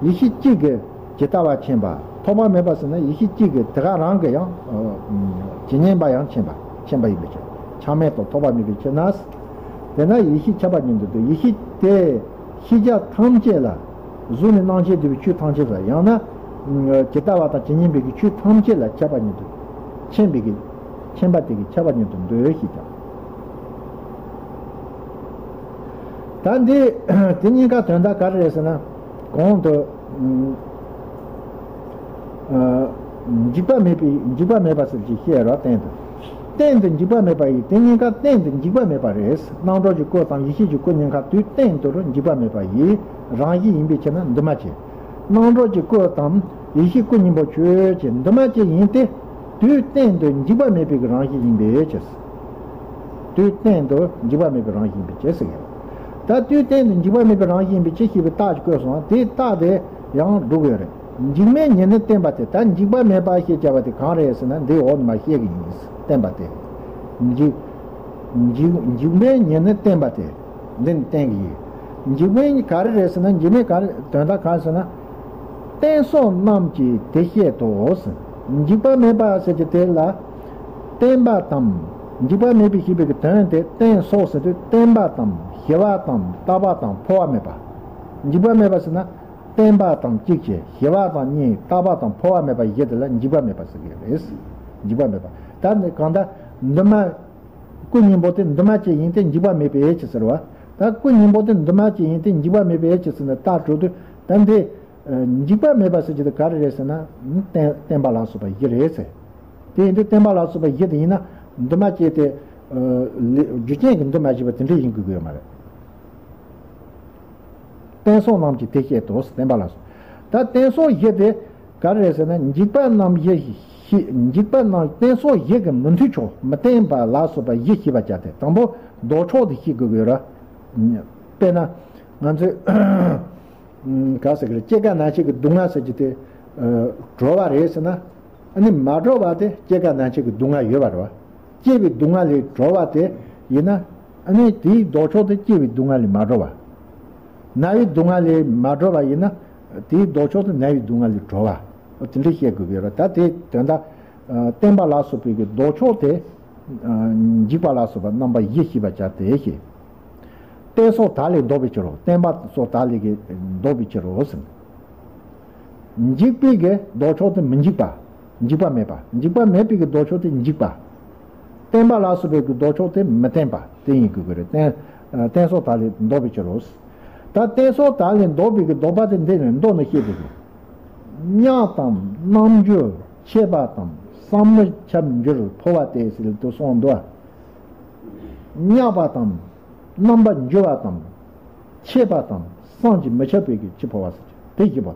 ཡེ་ཤེས་གཅིག་གིས་ཇི་ལྟ་བ་མཁྱེན་པ། ཐོགས་པ་མེད་པ་ཟེར་ན་ཡེ་ཤེས་གཅིག་གིས་དེ་ག་རང་གི་ཡང་། ཇི་སྙེད་པ་ཡང་མཁྱེན་པ་མཁྱེན་པ་ཡིན་པའི་ཕྱིར། ཆགས་མེད་དང་ཐོགས་པ་མེད་པའི་ཕྱིར་ན། དེས་ན་ཡེ་ཤེས་ཁྱབ་པ་ཉིད་དུ་འདོད། ཡེ་ཤེས་དེ་ཤེས་བྱ་ཐམས་ཅད་ལ། གཟུགས་ནས་སྣང་མཆེད་འདུས་པའི་ཆོས་ཐམས་ཅད་ལ། ཡང་ན། ཇི་ལྟ་བ་དང་ཇི་སྙེད་པའི་གི་ཆོས་ཐམས་ཅད་ལ་ཁྱབ་པ་ཉིད་དུ། མཁྱེན་པའི་གི། མཁྱེན་པ་དེ་གིས་ཁྱབ་པ་ཉིད་དུ་འདོད་ཞེས་ཀྱང་། ད་འདི་དེ་གཉིས་ཀ་དོན་དག་ག་རེ་རེད་ཟེར་ན། གོང་དུ། འཇིག་པ་མེད་པའི་འཇིག་པ་མེད་པ་ཟེར་གྱི་བཤད་རོགས་གཏན་དུ། གཏན་དུ་འཇིག་པ་མེད་པ་ཡིས་དེ་གཉིས་ཀ་གཏན་དུ་འཇིག་པ་མེད་པ་རེད། རྣམ་གྲོལ་གྱི་སྐུ་དང་ཡེ་ཤེས་ཀྱི་སྐུ་གཉིས་ཀ་དུས་གཏན་དུ་འཇིག་པ་མེད་པ་ཡི་རང་བཞིན་ཡིན་པའི་ཕྱིར་ན་འདུས་མ་བྱས། རྣམ་གྲོལ་གྱི་སྐུ་དང་ཡེ་ཤེས་སྐུ་གཉིས་པོ་ཆོས་ཅན་འདུས་མ་བྱས་ཡིན་ཏེ། དུས་གཏན་དུ་འཇིག་པ་མེད་པའི་རང་བཞིན་ཡིན་པའི་ཕྱིར། དུས་གཏན་དུ་འཇིག་པ་མེད་པའི་རང་བཞིན་ཡིན་པའི་ཕྱིར་ཟེར་གྱི་ཡོད། ད་དུས་གཏན་དུ་འཇིག་པ་མེད་པའི་རང་བཞིན་ཡིན་པའི་ཕྱིར་ཞེས་པའི་རྟགས་ཀྱིས་བཀོད་སོང་། དེའི་རྟགས་དེ་ཡང་སྒྲུབ་དགོས་རེད། འཇིག་མེད་ཉིད་ནི་བརྟན་པ་སྟེ། ད་འཇིག་པ་མེད་པ་ཞེས་བྱ་བ་དེ་གང་རེད་ཟེར་ན་འདི་འོག་ནས་མར་བཤད་ཀྱི་ཡིན། བརྟན་པ་སྟེ། འཇིག་འཇིག་འཇིག་མེད་ཉིད་ནི་བརྟན་པ་སྟེ། འདི་ནི་བརྟན་གྱི་ཡིན། འཇིག་མེད་ག་རེ་རེད་ཟེར་ན། འཇིག་མེད་ག་རེ་དོན་དག་ག་རེ་ཟེར་ན། བརྟན་སོགས་རྣམས་ཀྱིས་དེ་བཤད་དོ་ཟེར། འཇིག་པ་མེད་པ་ཟེར་གྱི་དེ་ལ། བརྟན་པ་དང་། འཇིག་པ་མེད་པའི་ཞེས་པའི་གི་དོན་དེ་བརྟན་སོགས་ཟེར་དུས་བརྟན་པ་དང་ཞི་བ་དང་རྟག་པ་དང་འཕོ་བ་མེད་པ། འཇིག་པ་མེད་པ་ཟེར་ན། བརྟན་པ་དང་གཅིག་བྱས་ཞི་བ་དང་གཉིས་རྟག་པ་དང་འཕོ་བ་མེད་པ་བཞི་དེ་ལ་འཇིག་པ་མེད་པ་ཟེར་གྱི་རེད། འཇིག་པ་མེད་པ། ད་ནི་གང་ལྟར་འདུས་མ། སྐུ་གཉིས་པོ་དེ་འདུས་མ་བྱས་ཡིན་ཏེ་འཇིག་པ་མེད་པའི་ཕྱིར་ཟེར་བ། ད་སྐུ་གཉིས་པོ་དེ་འདུས་མ་བྱས་ཡིན་ཏེ་འཇིག་པ་མེད་པའི་ཕྱིར་ཟེར་ནས་རྟགས་གྲུབ་དུས་ད་འདི། འཇིག་པ་མེད་པ་ཟེར་གྱི་དེ་ག་རེ་རེད་ཟེར་ན། བརྟན་བརྟན་པ་ལ་སོགས་པ་བཞི་རེད་ཟེར། དེ་ཡིན་དུས་བརྟེན་པ་ལ་སོགས་པ་བཞི་དེ་ཡིན་ན་འདུས་མ་བྱས་ཏེ། ཨ། ལས་རྒྱུ་རྐྱེན་གྱིས་འདུས་མ་བྱས་པ་དེ་འདྲ་ཡིན་དགོས་ཀྱི་ཡོད་མ་རེད། བརྟེན་སོགས་རྣམས་ཀྱིས་དེ་བཤད་དོ། བརྟེན་པ་ལ་སོགས། ད་བརྟེན་སོགས་བཞི་དེ་ག་རེ་རེད་ཟེར་ན། འཇིགས་པ་རྣམས་བཞི་ཤེས། འཇིགས་པ་རྣམས་བརྟེན་སོགས་བཞི་གིས་མི་མཐུན་ཕྱོགས། མི་བརྟེན་པ་ལ་སོགས་པ་བཞི་ཤེས་པར་བྱ་སྟེ། དང་པོ་ལྡོག་ཕྱོགས་དེ་ཤེས་དགོས་ཀྱི་ཡོད་རེད། དཔེར་ན་ང་ཚོས་ག་ཟེར་གི་རེད། སྐྱེ་རྒ་ན་འཆི་གི་སྡུག་བསྔལ་ཟེར་གྱི་དེ་གྲོལ་བ་རེད་ཟེར་ན། ཨ་ནི་མ་གྲོལ་བ་དེ་སྐྱེ་རྒ་ན་འཆི་གི་སྡུག་བསྔལ་ཡོད་པ་རེད་བ། སྐྱེ་བའི་སྡུག་བསྔལ་ལས་གྲོལ་བ་དེ་ཡིན་ན། ཨ་ནི་དེའི་ལྡོག་ཕྱོགས་དེ་སྐྱེ་བའི་སྡུག་བསྔལ་ལས་མ་གྲོལ་བ། ན་བའི་སྡུག་བསྔལ་ལས་མ་གྲོལ་བ་ཡིན་ན། དེའི་ལྡོག་ཕྱོགས་དེ་ན་བའི་སྡུག་བསྔལ་ལས་གྲོལ་བ། འོ་དེ་འདྲ་བཤད་དགོས་ཀྱི་རེད། ད་དེ་དོན་དག་ཨ། བརྟེན་པ་ལ་སོགས་པའི་གི་ལྡོག་ཕྱོགས་དེ། ཨ། འཇིགས་པ་ལ་སོགས་པ་རྣམ་པ་བཞི་ཤེས་པར་བྱ་སྟེ་ཞེས། བརྟེན་སོགས་དག་ལས་ལྡོག་པའི་ཕྱིར་རོ། བརྟེན་པ་སོགས་དག་ལས་ཀྱི་ལྡོག་པའི་ཕྱིར་རོ་ཟེར། འཇིགས་པའི་གི་ལྡོག་ཕྱོགས་དེ་མི་འཇིགས་པ། འཇིགས་པ་མེད་པ། འཇིགས་པ་མེད་པའི་གི་ལྡོག་ཕྱོགས་དེ་འཇིགས་པ། བརྟེན་པ་ལ་སོགས་པའི་གི་ལྡོག་ཕྱོགས་དེ་མི་བརྟེན་པ་དེ་ཡིན་དགོས་ཀྱི་རེད། བརྟེན། ཨ། བརྟེན་སོགས་དག་ལས་ལྡོག་པའི་ཕྱིར་རོ། ད་བརྟེན་སོགས་དག་ལས་ལྡོག་པའི་གི་ལྡོག་པ་དེ་འདི་ནས་མདོ་ནས་བཤད་དགོས་ཀྱི། བརྙས་དང་རྣམ་འགྱུར་ཆད་པ་དང་བསམ་མི་ཁྱབ་འགྱུར་འཕོ་བ་སྟེ་ཟེར་དུ་གསུངས་འདུག། བརྙས་པ་དང་། རྣམ་པར་འགྱུར་བ་དང་། ཆད་པ་དང་། བསམ་གྱིས་མི་ཁྱབ་པའི་གི་ཕྱིར་འཕོ་བ་ཟེར་གྱི་དེ་བཞི་པོ་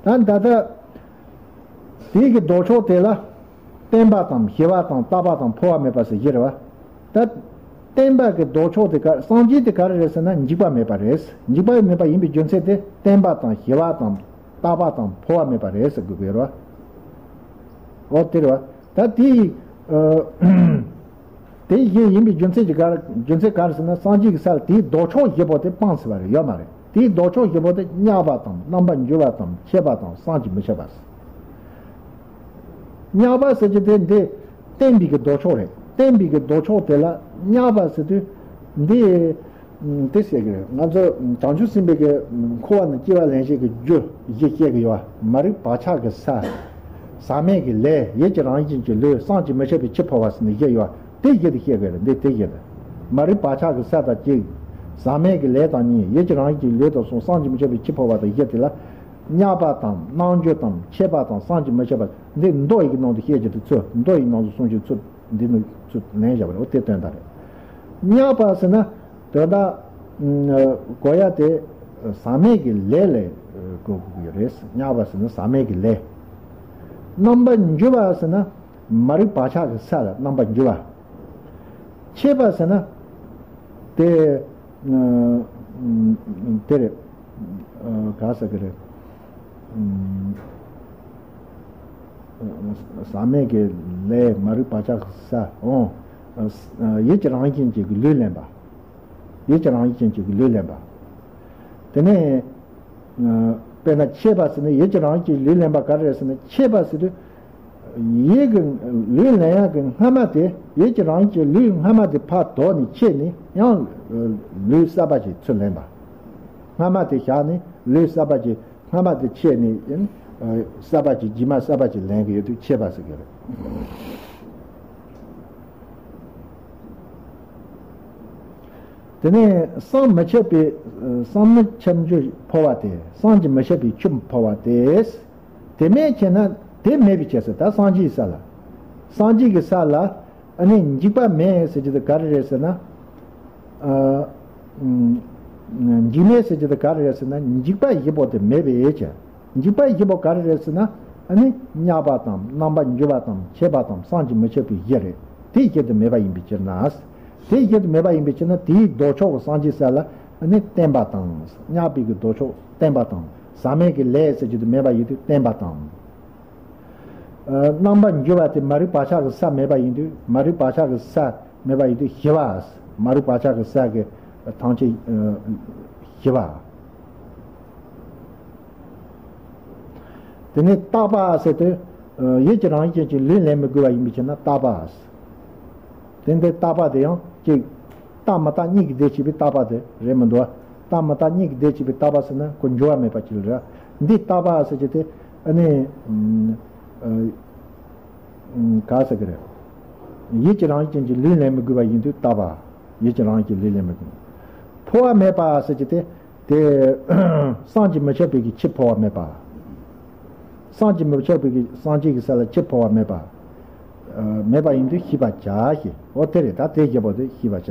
དེ། ད་ད་ལྟ་དེའི་གི་ལྡོག་ཕྱོགས་དེ་ལ་བརྟེན་པ་དང་ཞི་བ་དང་རྟག་པ་དང་འཕོ་བ་མེད་པ་ཟེར་བཞི་རེད་བ། ད་བརྟེན་པ་གི་ལྡོག་ཕྱོགས་དེ་ག་སངས་རྒྱས་དེ་ག་རེ་རེད་ཟེར་ན་འཇིགས་པ་མེད་པ་རེད། འཇིགས་པ་མེད་པ་ཡིན་པའི་རྒྱུ་མཚན་དེ་བརྟེན་པ་དང་ཞི་བ་དང་རྟག་པ་དང་འཕོ་བ་མེད་པ་རེད་ཟེར་དགོས་ཀྱི་རེད་བ། འོ་དེ་རེད་བ། ད་དེ་ཡི། ཨ། དེ་བཞིན་ཡིན་པའི་རྒྱུ་མཚན་གྱི་ག་རེ། རྒྱུ་མཚན་ག་རེ་ཟེར་ན་སངས་རྒྱས་ཀྱི་ས་ལ་དེའི་ལྡོག་ཕྱོགས་བཞི་པོ་དེ་སྤངས་ཟེར་བ་རེད། ཡོད་མ་རེད། དེའི་ལྡོག་ཕྱོགས་བཞི་པོ་དེ་བརྙས་པ་དང་རྣམ་པར་འགྱུར་བ་དང་ཆད་པ་དང་བསམ་གྱིས་མི་ཁྱབ་པ་ཟེར། བརྙས་པ་ཟེར་གྱི་དེ་འདི་བརྟེན་པའི་གི་ལྡོག་ཕྱོགས་རེད། བརྟེན་པའི་གི་ལྡོག་ཕྱོགས་དེ་ལ་བརྙས་པ་ཟེར་དུས་འདི། ཨ། དེ་ཟེར་གི་རེད། ང་ཚོ་བྱང་ཆུབ་སེམས་དཔའི་གི་འཁོར་བ་ནས་སྐྱེ་བ་ལེན་བྱེད་ཀྱི་རྒྱུ་བཞི་བཤད་གི་ཡོད་བ། མ་རིག་བག་ཆགས་ཀྱི་ས། ཟག་མེད་ཀྱི་ལས། ཡིད་ཀྱི་རང་བཞིན་གྱི་ལུས། བསམ་གྱིས་མི་ཁྱབ་པའི་ཕྱིར་འཕོ་བ་ཟེར་ནས་བཞི་ཡོད་བ། དེ་བཞི་དེ་བཤད་གི་རེད། འདི་དེ་བཞི་རེད། མ་རིག་བག་ཆགས་ཀྱི་ས་དང་གཅིག། ཟག་མེད་ཀྱི་ལས་དང་གཉིས། ཡིད་ཀྱི་རང་བཞིན་གྱི་ལུས་དང་གསུམ། བསམ་གྱིས་མི་ཁྱབ་པའི་ཕྱིར་འཕོ་བ་དང་བཞི་དེ་ལ། བརྙས་པ་དང་རྣམ་འགྱུར་དང་ཆད་པ་དང་བསམ་གྱིས་མི་ཁྱབ་པ། འདི་མདོ་ཡི་ནང་དུ་བཤད་ཀྱི་འདུག་ཚུལ། མདོ་ཡི་ནང་དུ་གསུངས་ཀྱི་ཚུལ། འདི་ནི་ཚུལ་ལེན་བཞག་པ་རེད། འོ་དེ་དོན་དག་རེད། བརྙས་པ་ཟེར་ན་དོན་དག་གོ་ཡ་དེ་ཟག་མེད་ཀྱི་ལས་ལས་གོ་དགོས་ཀྱི་རེད། བརྙས་པ་ཟེར་ན་ཟག་མེད་ཀྱི་ལས། རྣམ་པར་འགྱུར་བ་ཟེར་ན་མ་རིག་བག་ཆགས་ཀྱི་ས་ལ་རྣམ་པར་འགྱུར་བ། ཆད་པ་ཟེར་ན་དེ་དེ་རེད། ག་ཟེར་གི་རེད། ཟག་མེད་ཀྱི་ལས། མ་རིག་བག་ཆགས་ཀྱི་ས། འོང་། ཡིད་ཀྱི་རང་བཞིན་གྱི་ལུས་ལེན་པ། ཡིད་ཀྱི་རང་བཞིན་ཅན་གྱི་ལུས་ལེན་པ། དེ་ནས་དཔེར་ན་ཆད་པ་ཟེར་ན་ཡིད་ཀྱི་རང་བཞིན་གྱི་ལུས་ལེན་པ་ག་རེ་རེད་ཟེར་ན། ཆད་པ་ཟེར་དུས་ཡིད་ཀྱི་ལུས་ལེན་ཡག་གི་སྔ་མ་དེ། ཡིད་ཀྱི་རང་བཞིན་གྱི་ལུས་སྔ་མ་དེ་ཕར་དོར་ནས་ཆད་ནས་ཡང་ལུས་གསར་པ་ཅིག་ཚུར་ལེན་པ། སྔ་མ་དེ་བཞག་ནས་ལུས་གསར་པ་ཅིག་སྔ་མ་དེ་ཆད་ནས་ཡང་གསར་པ་ཅིག་རྗེས་མ་གསར་པ་ཅིག་ལེན་གྱི་ཡོད་དུས་ཆད་པ་ཟེར་གྱི་རེད། དེ་ནས་བསམ་མི་ཁྱབ་པའི་བསམ་མི་ཁྱབ་འགྱུར་འཕོ་བ་སྟེ། བསམ་གྱིས་མི་ཁྱབ་པའི་ཕྱིར་འཕོ་བ་སྟེ། དེ་མེད་ཅེ་ན། དེ་མེད་པའི་ཕྱིར་ཟེར། ད་སངས་རྒྱས་ཀྱི་ས་ལ། སངས་རྒྱས་ཀྱི་ས་ལ་ཨ་ནི་འཇིགས་པ་མེད་ཟེར་གྱི་དེ་ག་རེ་རེད་ཟེར་ན། ཨ། འཇིགས་མེད་ཟེར་གྱི་དེ་ག་རེ་རེད་ཟེར་ན། འཇིགས་པ་བཞི་པོ་དེ་མེད་པའི་ཕྱིར། འཇིགས་པ་བཞི་པོ་ག་རེ་རེད་ཟེར་ན། ཨ་ནི་བརྙས་པ་དང་། རྣམ་པར་འགྱུར་བ་དང་། ཆད་པ་དང་། བསམ་གྱིས་མི་ཁྱབ་པའི་གཞི་རེད། དེའི་ཕྱིར་དུ་མེད་པ་ཡིན་པའི་ཕྱིར་ན། དེའི་ཕྱིར་དུ་མེད་པ་ཡིན་པའི་ཕྱིར་ན། དེའི་ལྡོག་ཕྱོགས་ཀྱི་སངས་རྒྱས་ས་ལ་ཨ་ནི་བརྟེན་པ་དང་། བརྙས་པའི་གི་ལྡོག་ཕྱོགས་བརྟེན་པ་དང་། ཟག་མེད་ཀྱི་ལས་ཟེར་གྱི་དེ་མེད་པ་ཡིན་དུས་བརྟེན་པ་དང་། རྣམ་པར་འགྱུར་བ་དེ་མ་རིག་བག་ཆགས་ཀྱི་ས་མེད་པ་ཡིན་དུས། མ་རིག་བག་ཆགས་ཀྱི་ས་མེད་པ་ཡིན་དུས་ཞི་བ། མ་རིག་བག་ཆགས་ཀྱི་ས་གི་ཐམས་ཅད་ཞི་བ། དེ་ནས་རྟག་པ་ཟེར་དུས། ཡིད་ཀྱི་རང་བཞིན་ཅན་གྱི་ལུས་ལེན་མི་དགོས་པ་ཡིན་པའི་ཕྱིར་ན་རྟག་པ། དེ་འདི་རྟག་པ་དེ་ཡང་གཅིག་རྟག་མི་རྟག་གཉིས་ཀྱི་སྡེ་བྱེད་པའི་རྟག་པ་དེ་རེད་མི་འདུག་རྟག་མི་རྟག་གཉིས་ཀྱི་སྡེ་བྱེད་པའི་རྟག་པ་ཟེར་ན་ཁོ་འགྱུར་བ་མེད་པ་ཅིག་རེད། འདི་རྟག་པ་ཟེར་གྱི་དེ་ཨ་ནི། ག་ཟེར་གི་རེད། ཡིད་ཀྱི་རང་བཞིན་ཅན་གྱི་ལུས་ལེན་མི་དགོས་པ་ཡིན་དུས་རྟག་པ། ཡིད་ཀྱི་རང་བཞིན་གྱི་ལུས་ལེན་མི་དགོས། འཕོ་བ་མེད་པ་ཟེར་གྱི་དེ། དེ་བསམ་གྱིས་མི་ཁྱབ་པའི་གི་ཕྱིར་འཕོ་བ་མེད་པ། སངས་རྒྱས་མི་ཆགས་པའི་གི་སངས་རྒྱས་ཀྱི་ས་ལ་འཆི་འཕོ་བ་མེད་པ། ཨ། མེད་པ་ཡིན་དུས་ཤེས་པར་བྱ་ཞེས། འོ་དེ་རེད། ད་དེ་བཞི་པོ་དེ་ཤེས་པར་བྱ།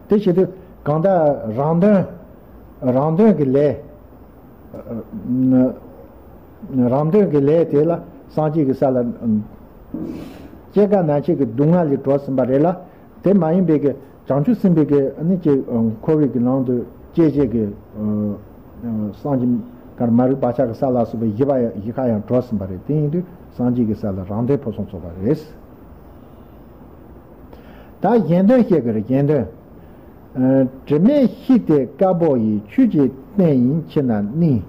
དེ་བྱེད་དུས་གང་ལྟར་རང་དོན། རང་དོན་གྱི་ལས། རང་དོན་གྱི་ལས་དེ་ལ་སངས་རྒྱས་ཀྱི་ས་ལ། སྐྱེ་རྒ་ན་འཆི་གི་སྡུག་བསྔལ་ལས་གྲོལ་ཟིན་པ་རེད་ལ། དེ་མ་ཡིན་པའི་གི་བྱང་ཆུབ་སེམས་དཔའི་གི་ཨ་ནི་ཀྱི་འཁོར་བའི་གི་ནང་དུ་སྐྱེ་བྱེད་ཀྱི། ཨ། སངས་རྒྱས་གར་མ་རིག་པ་ཆགས་ཀྱི་ས་ལ་སོགས་པའི་བཞི་པ་ཡང་བཞི་ཀ་ཡང་གྲོལ་ཟིན་པ་རེད། དེ་ཡིན་དུས་སངས་རྒྱས་ཀྱི་ས་ལ་རང་དོན་ཕུན་སུམ་ཚོགས་པ་རེད། ད་གཞན་དོན་བཤད་ཀྱི་རེད། གཞན་དོན། ཨ། དྲི་མེད་ཤེས་དེ་དཀར་པོ་ཡི། ཆོས་ཀྱི་རྟེན་ཡིན་ཕྱིར་ན་གནས།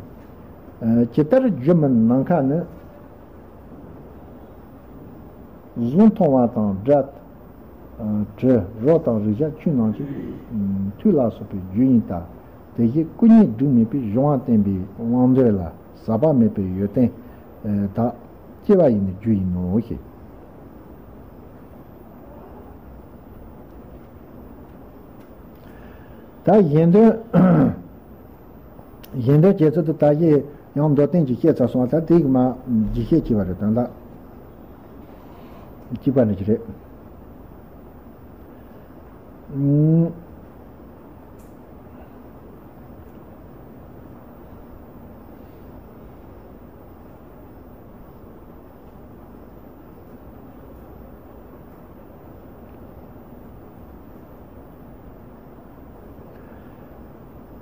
ཨ། ཇི་ལྟར་སྒྱུ་མའི་ནམ་མཁའ་ནི། གཟུགས་མཐོང་བ་དང་སྒྲ། ཨ། དྲི་རོ་དང་རེག་བྱ་ཆོས་རྣམས་ཀྱི། ཨ། མཐུ་ལ་སོགས་པའི་རྒྱུ་ཡིན་ལྟ། དེ་བཞིན་སྐུ་གཉིས་སྒྲིབ་མེད་པའི་གཞོམ་པ་བསྟན་པའི་དབང་དོན་ལ་ཟག་པ་མེད་པའི་ཡོན་ཏན་དག་སྐྱེ་བ་ཡི་ནི་རྒྱུ་ཡིན་ནོ་ཞེས། ད་གཞན་དོན། གཞན་དོན་བྱེད་ཚུལ་དུ་ད་གཞི་ཡང་མདོར་བསྟན་གྱིས་བཤད་ཚར་སོང་བ། ད་དེ་གི་མ་རྒྱས་བཤད་བྱས་པ་རེད། ད་ལྟ་གཅིག་པ་ནས་ཀྱི་རེད། ཨུམ།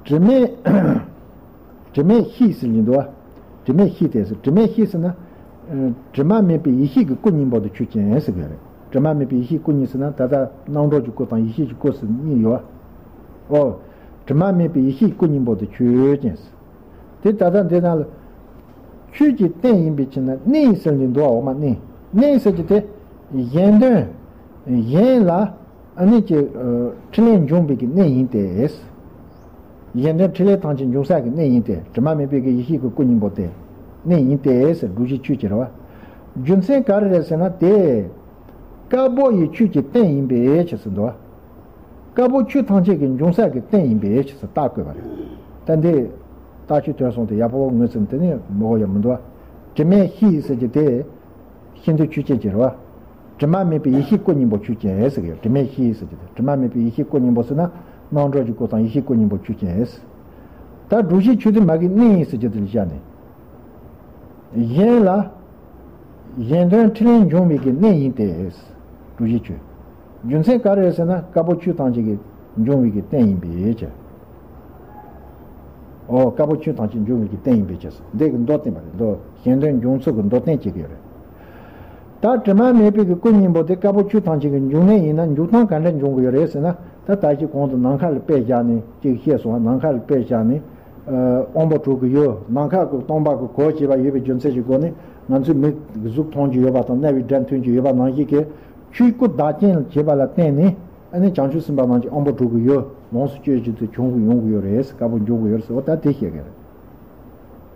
དྲི་མེད། དྲི་མེད་ཤེས་ཟེར་གྱི་འདུག་བ། དྲི་མེད་ཤེས་དེ་ཟེར། དྲི་མེད་ཤེས་ཟེར་ན། ཨ། དྲི་མ་མེད་པའི་ཡེ་ཤེས་ཀྱི་སྐུ་སྙིང་པོ་དེ་ཆོས་ཅན་ཟེར་གྱི་རེད། དྲི་མ་མེད་པའི་ཡེ་ཤེས་སྐུ་གཉིས་ཟེར་ན། ད་ལྟ་རྣམ་གྲོལ་གྱི་སྐུ་དང་ཡེ་ཤེས་ཀྱི་སྐུ་ཟེར་གཉིས་ཡོད་བ། ཨོ། དྲི་མ་མེད་པའི་ཡེ་ཤེས་སྐུ་སྙིང་པོ་དེ་ཆོས་ཅན་ཟེར། དེ་ད་ལྟ་འདི་ནང་ལ། ཆོས་ཀྱི་རྟེན་ཡིན་པའི་ཕྱིར་ན་གནས་ཟེར་གྱི་འདུག་བ། འོག་མ་གནས། གནས་ཟེར་གྱི་དེ། གཞན་དོན། གཞན་ལ། ཨ་ནི་ཀྱི། ཨ། ཕྲིན་ལས་འབྱུང་བའི་གི་གནས་ཡིན་ཏེ། གཞན་དོན་ཕྲིན་ལས་ཐམས་ཅད་འབྱུང་ས་གི་གནས་ཡིན་ཏེ། དྲི་མ་མེད་པའི་གི་ཡེ་ཤེས་ཀྱི་སྐུ་སྙིང་པོ་དེ་གནས་ཡིན་ཏེ་ཟེར། སྒྲུབ་བྱེད་ཆོས་ཀྱི་རེད་བ། རྒྱུ་མཚན་ག་རེ་རེད་ཟེར་ན། དེ་དཀར་པོ་ཡི་ཆོས་ཀྱི་རྟེན་ཡིན་པའི་ཕྱིར་ཟེར་འདུག་བ། དཀར་པོ་ཆོས་ཐམས་ཅད་ཀྱི་འབྱུང་ས་གི་རྟེན་ཡིན་པའི་ཕྱིར་ཟེར་རྟགས་བཀོད་པ་རེད། ད་འདི་རྟགས་ཆོས་དོན་གསུམ་དེ་ཡག་པོ་ངོས་ཟིན་དེ་ནི་མོ་གོ་ཡང་མི་འདུག་བ། དྲི་མེད་ཤེས་ཟེར་གྱི་དེ། ཤིན་ཏུ་ཆོས་ཅན་གྱི་རེད་བ། དྲི་མ་མེད་པའི་ཡེ་ཤེས་སྐུ་སྙིང་པོ་ཆོས་ཅན་ཟེར་གྱི་ཡོད། དྲི་མེད་ཤེས་ཟེར་གྱི་དེ། དྲི་མ་མེད་པའི་ཡེ་ཤེས་སྐུ་སྙིང་པོ་ཟེར་ན། རྣམ་གྲོལ་གྱི་སྐུ་དང་ཡེ་ཤེས་སྐུ་སྙིང་པོ་ཆོས་ཅན་ཟེར། ད་སྒྲུབ་བྱེད་ཆོས་དེ་མ་གི་གནས་ཡིན་ཟེར་གྱི་དེ་ལ་བཞག་ནས། གཞན་ལ། གཞན་དོན་ཕྲིན་ལས་འབྱུང་བའི་གི་གནས་ཡིན་ཏེ། སྒྲུབ་བྱེད་ཆོས། རྒྱུ་མཚན་ག་རེ་རེད་ཟེར་ན། དཀར་པོ་ཆོས་ཐམས་ཅད་ཀྱི་འབྱུང་བའི་གི་རྟེན་ཡིན་པའི་ཕྱིར། ཨོ། དཀར་པོ་ཆོས་ཐམས་ཅད་འབྱུང་བའི་གི་རྟེན་ཡིན་པའི་ཕྱིར། འདི་གི་མདོར་བསྟན་པ་རེད། མདོ། གཞན་དོན་འབྱུང་ཚུལ་གྱི་མདོར་བསྟན་བྱེད་ཀྱི་ཡོད་རེད། ད་དྲི་མ་མེད་པའི་གི་སྐུ་སྙིང་པོ་དེ་དཀར་པོ་ཆོས་ཐམས་ཅད་ཀྱི་འབྱུང་གནས་ཡིན་ན། འཇུག་སྟངས་ག་འདྲ་འབྱུང་གི་ཡོད་རེད་ཟེར་ན། ད་ད་ཅི་གོང་དུ་ནམ་མཁའ་ལ་དཔེ་བཞག་ནས་ཅིག་བཤད་སོང་བ། ནམ་མཁའ་ལ་དཔེ་བཞག་ནས། ཨ། དབང་པོ་དྲུག་གི་ཡུལ། ནམ་མཁའ་གི་སྟོང་པ་གི་གོ་བྱེད་པ་ཡོད་པའི་རྒྱུ་མཚན་གྱི་སྒོ་ནས། ང་ཚོས་མིག་གི་གཟུགས་མཐོང་རྒྱུ་ཡོད་པ་དང་། རྣ་བའི་སྒྲ་ཐོས་རྒྱུ་ཡོད་པ་ནང་བཞིན་གྱི་ཆོས་སྐུ་བདག་རྐྱེན་བྱེད་པ་ལ་བརྟེན་ནས། ཨ་ནི་བྱང་ཆུབ་སེམས་དཔའ་རྣམས་ཀྱི་དབང་པོ་དྲུག་གི་ཡུལ་ལོངས་སུ་སྤྱོད་རྒྱུ་དེ་བྱུང་གི་ཡོང་གི་ཡོད་རེད། དཀར་པོ་འབྱུང་གི་ཡོད་རེད་ཟེར་བ། ད་དེ་བཤད་གི་རེད།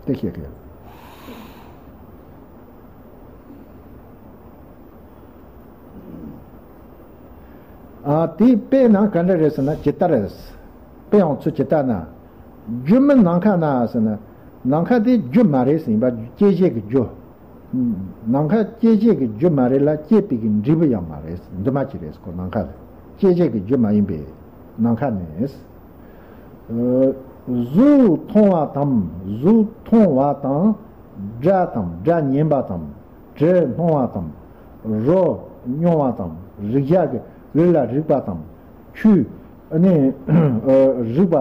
དེ་བཤད་གི་རེད། ཨ། དེའི་དཔེ་ནང་ག་འདྲ་རེད་ཟེར་ན། ཇི་ལྟར་རེད། དཔེ་ཡང་ཚུལ་ཇི་ལྟར་ན། སྒྱུ་མའི་ནམ་མཁའ་ན་ཟེར་ན། ནམ་མཁའ་དེ་རྒྱུ་མ་རེད་ཟེར་ཡིན་པ། སྐྱེད་བྱེད་ཀྱི་རྒྱུ། ནམ་མཁའ་སྐྱེད་བྱེད་ཀྱི་རྒྱུ་མ་རེད་ལ། སྐྱེད་པའི་གི་འབྲས་བུ་ཡང་མ་རེད། འདུས་མ་བྱས་རེད་ཁོ། ནམ་མཁའ་ལ་སྐྱེད་བྱེད་ཀྱི་རྒྱུ་མ་ཡིན་པས་ནམ་མཁའ་ནས། ཨ། གཟུགས་མཐོང་བ་དང་། གཟུགས་མཐོང་བ་དང་། སྒྲ་དང་སྒྲ་སྙན་པ་དང་། དྲི་སྣང་བ་དང་། རོ་མྱོང་བ་དང་། རེག་བྱ་གི་ལུས་ལ་རེག་པ་དང་། ཆོས། ཨ་ནི། ཨ། རེག་པ།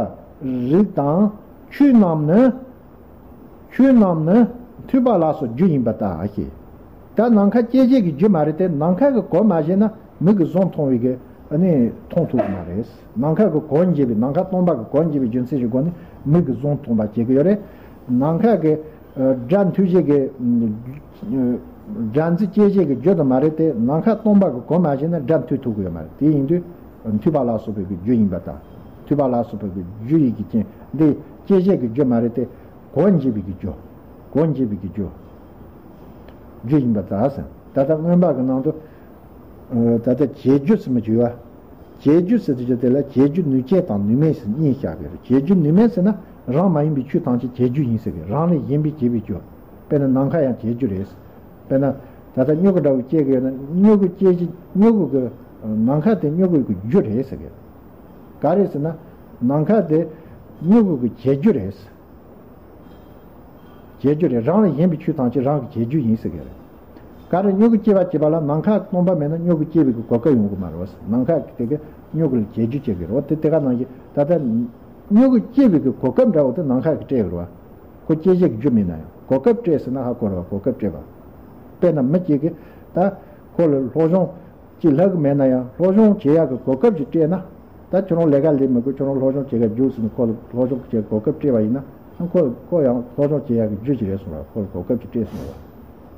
རེག་དང་ཆོས་རྣམས་ནི། ཆོས་རྣམས་ནི་ཐོས་པ་ལ་སོགས་རྒྱུ་ཡིན་པར་ལྟ་ཞེས། ད་ནམ་མཁའ་སྐྱེད་བྱེད་ཀྱི་རྒྱུ་མ་རེད་དེ། ནམ་མཁའ་གི་གོ་མ་བྱས་ན་མིག་གིས་བཟུང་མཐོང་བའི་གི། ཨ་ནི་མཐོང་ཐུབ་ཀྱི་མ་རེད། ནམ་མཁའ་གི་གོ་འབྱེད་པའི། ནམ་མཁའ་སྟོང་པ་གི་གོ་འབྱེད་པའི་རྒྱུ་མཚན་གྱི་སྒོ་ནས་མིག་གིས་བཟུང་མཐོང་བ་བྱེད་ཀྱི་ཡོད་རེད། ནམ་མཁའ་གི། ཨ། སྒྲ་ཐོས་བྱེད་ཀྱི། ཨ། སྒྲ་འཛིན་སྐྱེད་བྱེད་ཀྱི་རྒྱུ་དེ་མ་རེད་དེ། ནམ་མཁའ་སྟོང་པ་གི་གོ་མ་བྱས་ན་སྒྲ་ཐོས་ཐུབ་ཀྱི་ཡོད་མ་རེད། དེ་ཡིན་དུས་ཐོས་པ་ལ་སོགས་པའི་གི་རྒྱུ་ཡིན་པར་ལྟ། ཐོས་པ་ལ་སོགས་པའི་གི་རྒྱུ་ཡི་གི་རྐྱེན་འདི་སྐྱེད་བྱེད་ཀྱི་རྒྱུ་མ་རེད་དེ། གོ་འབྱེད་པའི་གི་རྒྱུ། གོ་འབྱེད་པའི་གི་རྒྱུ། རྒྱུ་ཡིན་པར་ལྟ་ཟེར། ད་ལྟ་མངོན་པ་གི་ནང་དུ། ཨ། ད་ལྟ་བྱེད་རྒྱུ་ཟེར་མི་བྱེད་པ། བྱེད་རྒྱུ་ཟེར་དུས་ཀྱང་དེ་ལ་བྱེད་རྒྱུ་ནུས་ཅན་དང་ནུས་མེད་ཟེར་གཉིས་བཞག་གི་རེད། བྱེད་རྒྱུ་ནུས་མེད་ཟེར་ན། རང་མ་ཡིན་པའི་ཆོས་ཐམས་ཅད་བྱེད་རྒྱུ་ཡིན་ཟེར་གི། རང་ལས་གཞན་པའི་བྱེད་པའི་རྒྱུ། དཔེར་ན་ནམ་མཁའ་ཡང་བྱེད་རྒྱུ་རེད། དཔེར་ན་ད་ལྟ་སྨྱུ་གུ་འདྲ་བོ་སྐྱེ་གི་ཡོད་ན། སྨྱུ་གུ་སྐྱེ་གི་སྨྱུ་གུ་གི་ནམ་མཁའ་དེ་སྨྱུ་གུ་གི་རྒྱུ་རེད་ཟེར་གི། ག་རེ་ཟེར་ན། ནམ་མཁའ་དེ་སྨྱུ་གུ་གི་བྱེད་རྒྱུ་རེད། བྱེད་རྒྱུ་རེད། རང་ལས་གཞན་པའི་ཆོས་ཐམས་ཅད་རང་གི་བྱེད་རྒྱུ་ཡིན་ཟེར་གི་རེད། ག་རེ། སྨྱུ་གུ་སྐྱེ་བ་བྱེད་པ་ལ་ནམ་མཁའ་སྟོང་པ་མེད་ན་སྨྱུ་གུ་སྐྱེ་བའི་གི་གོ་སྐབས་ཡོང་གི་མ་རེད་བ། ནམ་མཁའ་དེ་གི་སྨྱུ་གུ་ལ་བྱེད་རྒྱུ་བྱེད་གི་རེད་བ། དེ་དེ་ག་ནང་བཞིན་ད་ལྟ་སྨྱུ་གུ་སྐྱེ་བའི་གི་གོ་སྐབས་འདྲ་བོ་དེ་ནམ་མཁའ་གི་སྤྲད་གི་རེད་བ། ཁོ་སྐྱེ་བྱེད་ཀྱི་རྒྱུ་མིན་ན་ཡང་གོ་སྐབས་སྤྲད་ཟེར་ན་ཧ་གོ་རེད་བ། གོ་སྐབས་སྤྲད་པ། དཔེར་ན་མི་གཅིག་གིས་ད་ཁོ་ལ་སློབ་སྦྱོང་ཅིག་ལྷག་གི་མེད་ན་ཡང་སློབ་སྦྱོང་བྱེད་ཡག་གི་གོ་སྐབས་ཅིག་སྤྲད་ན། ད་ཁྱོད་རང་ལས་ཀ་ལས་མི་དགོས། ཁྱོད་རང་སློབ་སྦྱོང་བྱེད་ཡག་རྒྱུགས་ཟེར་ནས་ཁོ་ལ་སློབ་སྦྱོང་བྱེད་གོ་སྐབས་སྤྲད་པ་ཡིན་ན། ཁོ་ཁོ་ཡང་སློབ་སྦྱོང་བྱེད་ཡག་གི་རྒྱུ་ཅིག་རེད་གསུངས་པ། ཁོ་ལ་གོ་སྐབས་ཅིག་སྤྲད་སོང་བ།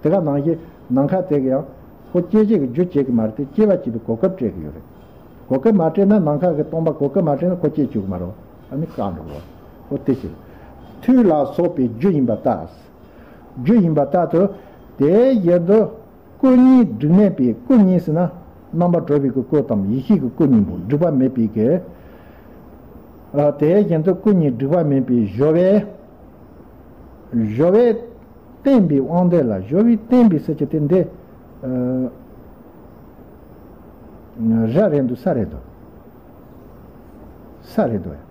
དེ་ག་ནང་བཞིན་ནམ་མཁའ་དེ་གི་ཡང་ཁོ་སྐྱེ་བྱེད་ཀྱི་རྒྱུ་བྱེད་ཀྱི་མ་རེད་དེ། སྐྱེ་བ་བྱེད་པའི་གོ་སྐབས་སྤྲད་ཀྱི་ཡོད་རེད། གོ་སྐབས་མ་སྤྲད་ན། ནམ་མཁའ་གི་སྟོང་པ་གོ་སྐབས་མ་སྤྲད་ན་ཁོ་སྐྱེ་བཅུག་གི་མ་རེད། ཨ་ནི་བཀག་འགྲོ་གི་རེད། ཨོ་དེ་བྱེད། མཐུ་ལ་སོགས་པའི་རྒྱུ་ཡིན་པ་ལྟར། རྒྱུ་ཡིན་པ་ལྟར་དུ། དེ་བཞིན་དུ་སྐུ་གཉིས་སྒྲིབ་མེད་པའི། སྐུ་གཉིས་ཟེར་ན་རྣམ་པར་གྲོལ་བའི་གི་སྐུ་དང་ཡེ་ཤེས་ཀྱི་སྐུ་གཉིས་པོ་སྒྲིབ་པ་མེད་པའི་གི། ཨ། དེ་བཞིན་དུ་སྐུ་གཉིས་སྒྲིབ་པ་མེད་པའི་སྦྱོར་བས། སྦྱོར་བས་བསྟན་པའི་དབང་དོན་ལ། སྦྱོར་བས་བསྟན་པའི་ཟེར་གྱི་དེ་འདི། ཨ། ར་རེད་འདུག་ས་རེད་འདུག་ས་རེད་འདུག་བའི།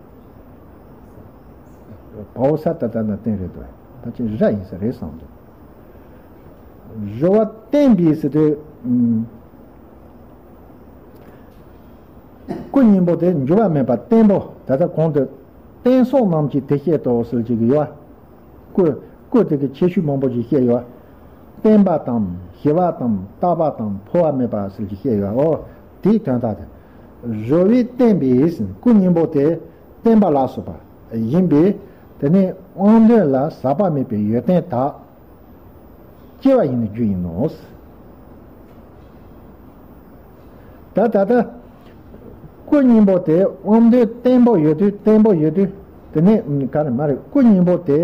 བའོ་ས་ད་ལྟ་ན་བསྟན་རེད་འདུག་བའི། ད་ཅི་ར་ཡིན་ས་རེད་བསམ་འདུག་སྦྱོར་བ་བསྟན་པའི་ཟེར་དུས། ཨུམ། སྐུ་གཉིས་པོ་དེ་འགྱུར་བ་མེད་པ་བརྟན་པོ། ད་ལྟ་གོང་དུ་བསྟན་སོགས་རྣམས་ཀྱིས་དེ་བཤད་དོ་ཟེར་གྱི་ཡོད། སྐུ། སྐུ་དེ་གི་ཁྱད་ཆོས་མང་པོ་ཞིག་བཤད་ཡོད། བརྟན་པ་དང་ཞི་བ་དང་དག་པ་དང་འཕོ་བ་མེད་པ་ཟེར་གྱི་བཤད་ཡོད། འོ། དེའི་དོན་དག་དེ། སྦྱོར་བས་བསྟན་པའི་སྐུ་གཉིས་པོ་དེ་བརྟན་པ་ལ་སོགས་པ་ཡིན་པས། དེ་ནི་དབང་དོན་ལ་ཟག་པ་མེད་པའི་ཡོན་ཏན་དག་སྐྱེ་བ་ཡིན་ནི་རྒྱུ་ཡིན་ནོ། ད་ད་ལྟ་སྐུ་གཉིས་པོ་དེ་དབང་དོན་བརྟན་པོ་ཡོད་དུས། བརྟན་པོ་ཡོད་དུས། དེ་ནས་ག་རེ་མ་རེད། སྐུ་གཉིས་པོ་དེ་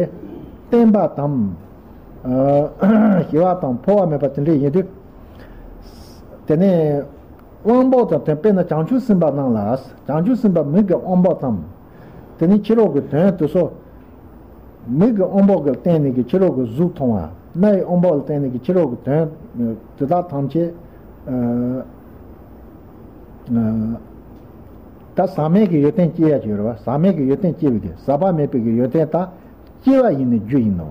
བརྟན་པ་དང་། ཨ། ཞི་བ་དང་འཕོ་བ་མེད་པ་དེ་འདྲ་ཡིན་དུས། དེ་ནས་དབང་པོ་དང་དོན། དཔེར་ན་བྱང་ཆུབ་སེམས་དཔའ་རྣམས་ལ། བྱང་ཆུབ་སེམས་དཔའ་མིག་གི་དབང་པོ་དང་། དེ་ནས་ཕྱི་རོལ་གྱི་དོན་དེ་ཚོ། མིག་གི་དབང་པོ་གི་བརྟེན་ནས་ཀྱི་ཕྱི་རོལ་གྱི་གཟུགས་མཐོང་བ། རྣ་ཡི་དབང་པོ་ལ་བརྟེན་ནས་ཀྱི་ཕྱི་རོལ་གྱི་དོན་དེ་དག་ཐམས་ཅད། ཨ། ཨ། ད་ཟག་མེད་ཀྱི་ཡོན་ཏན་སྐྱེ་ཡ་ཅིག་ཡོད་རེད་བ། ཟག་མེད་ཀྱི་ཡོན་ཏན་སྐྱེ་བའི་གི། ཟག་པ་མེད་པའི་གི་ཡོན་ཏན་དག་སྐྱེ་བ་ཡིན་ནི་རྒྱུ་ཡིན་ནོ།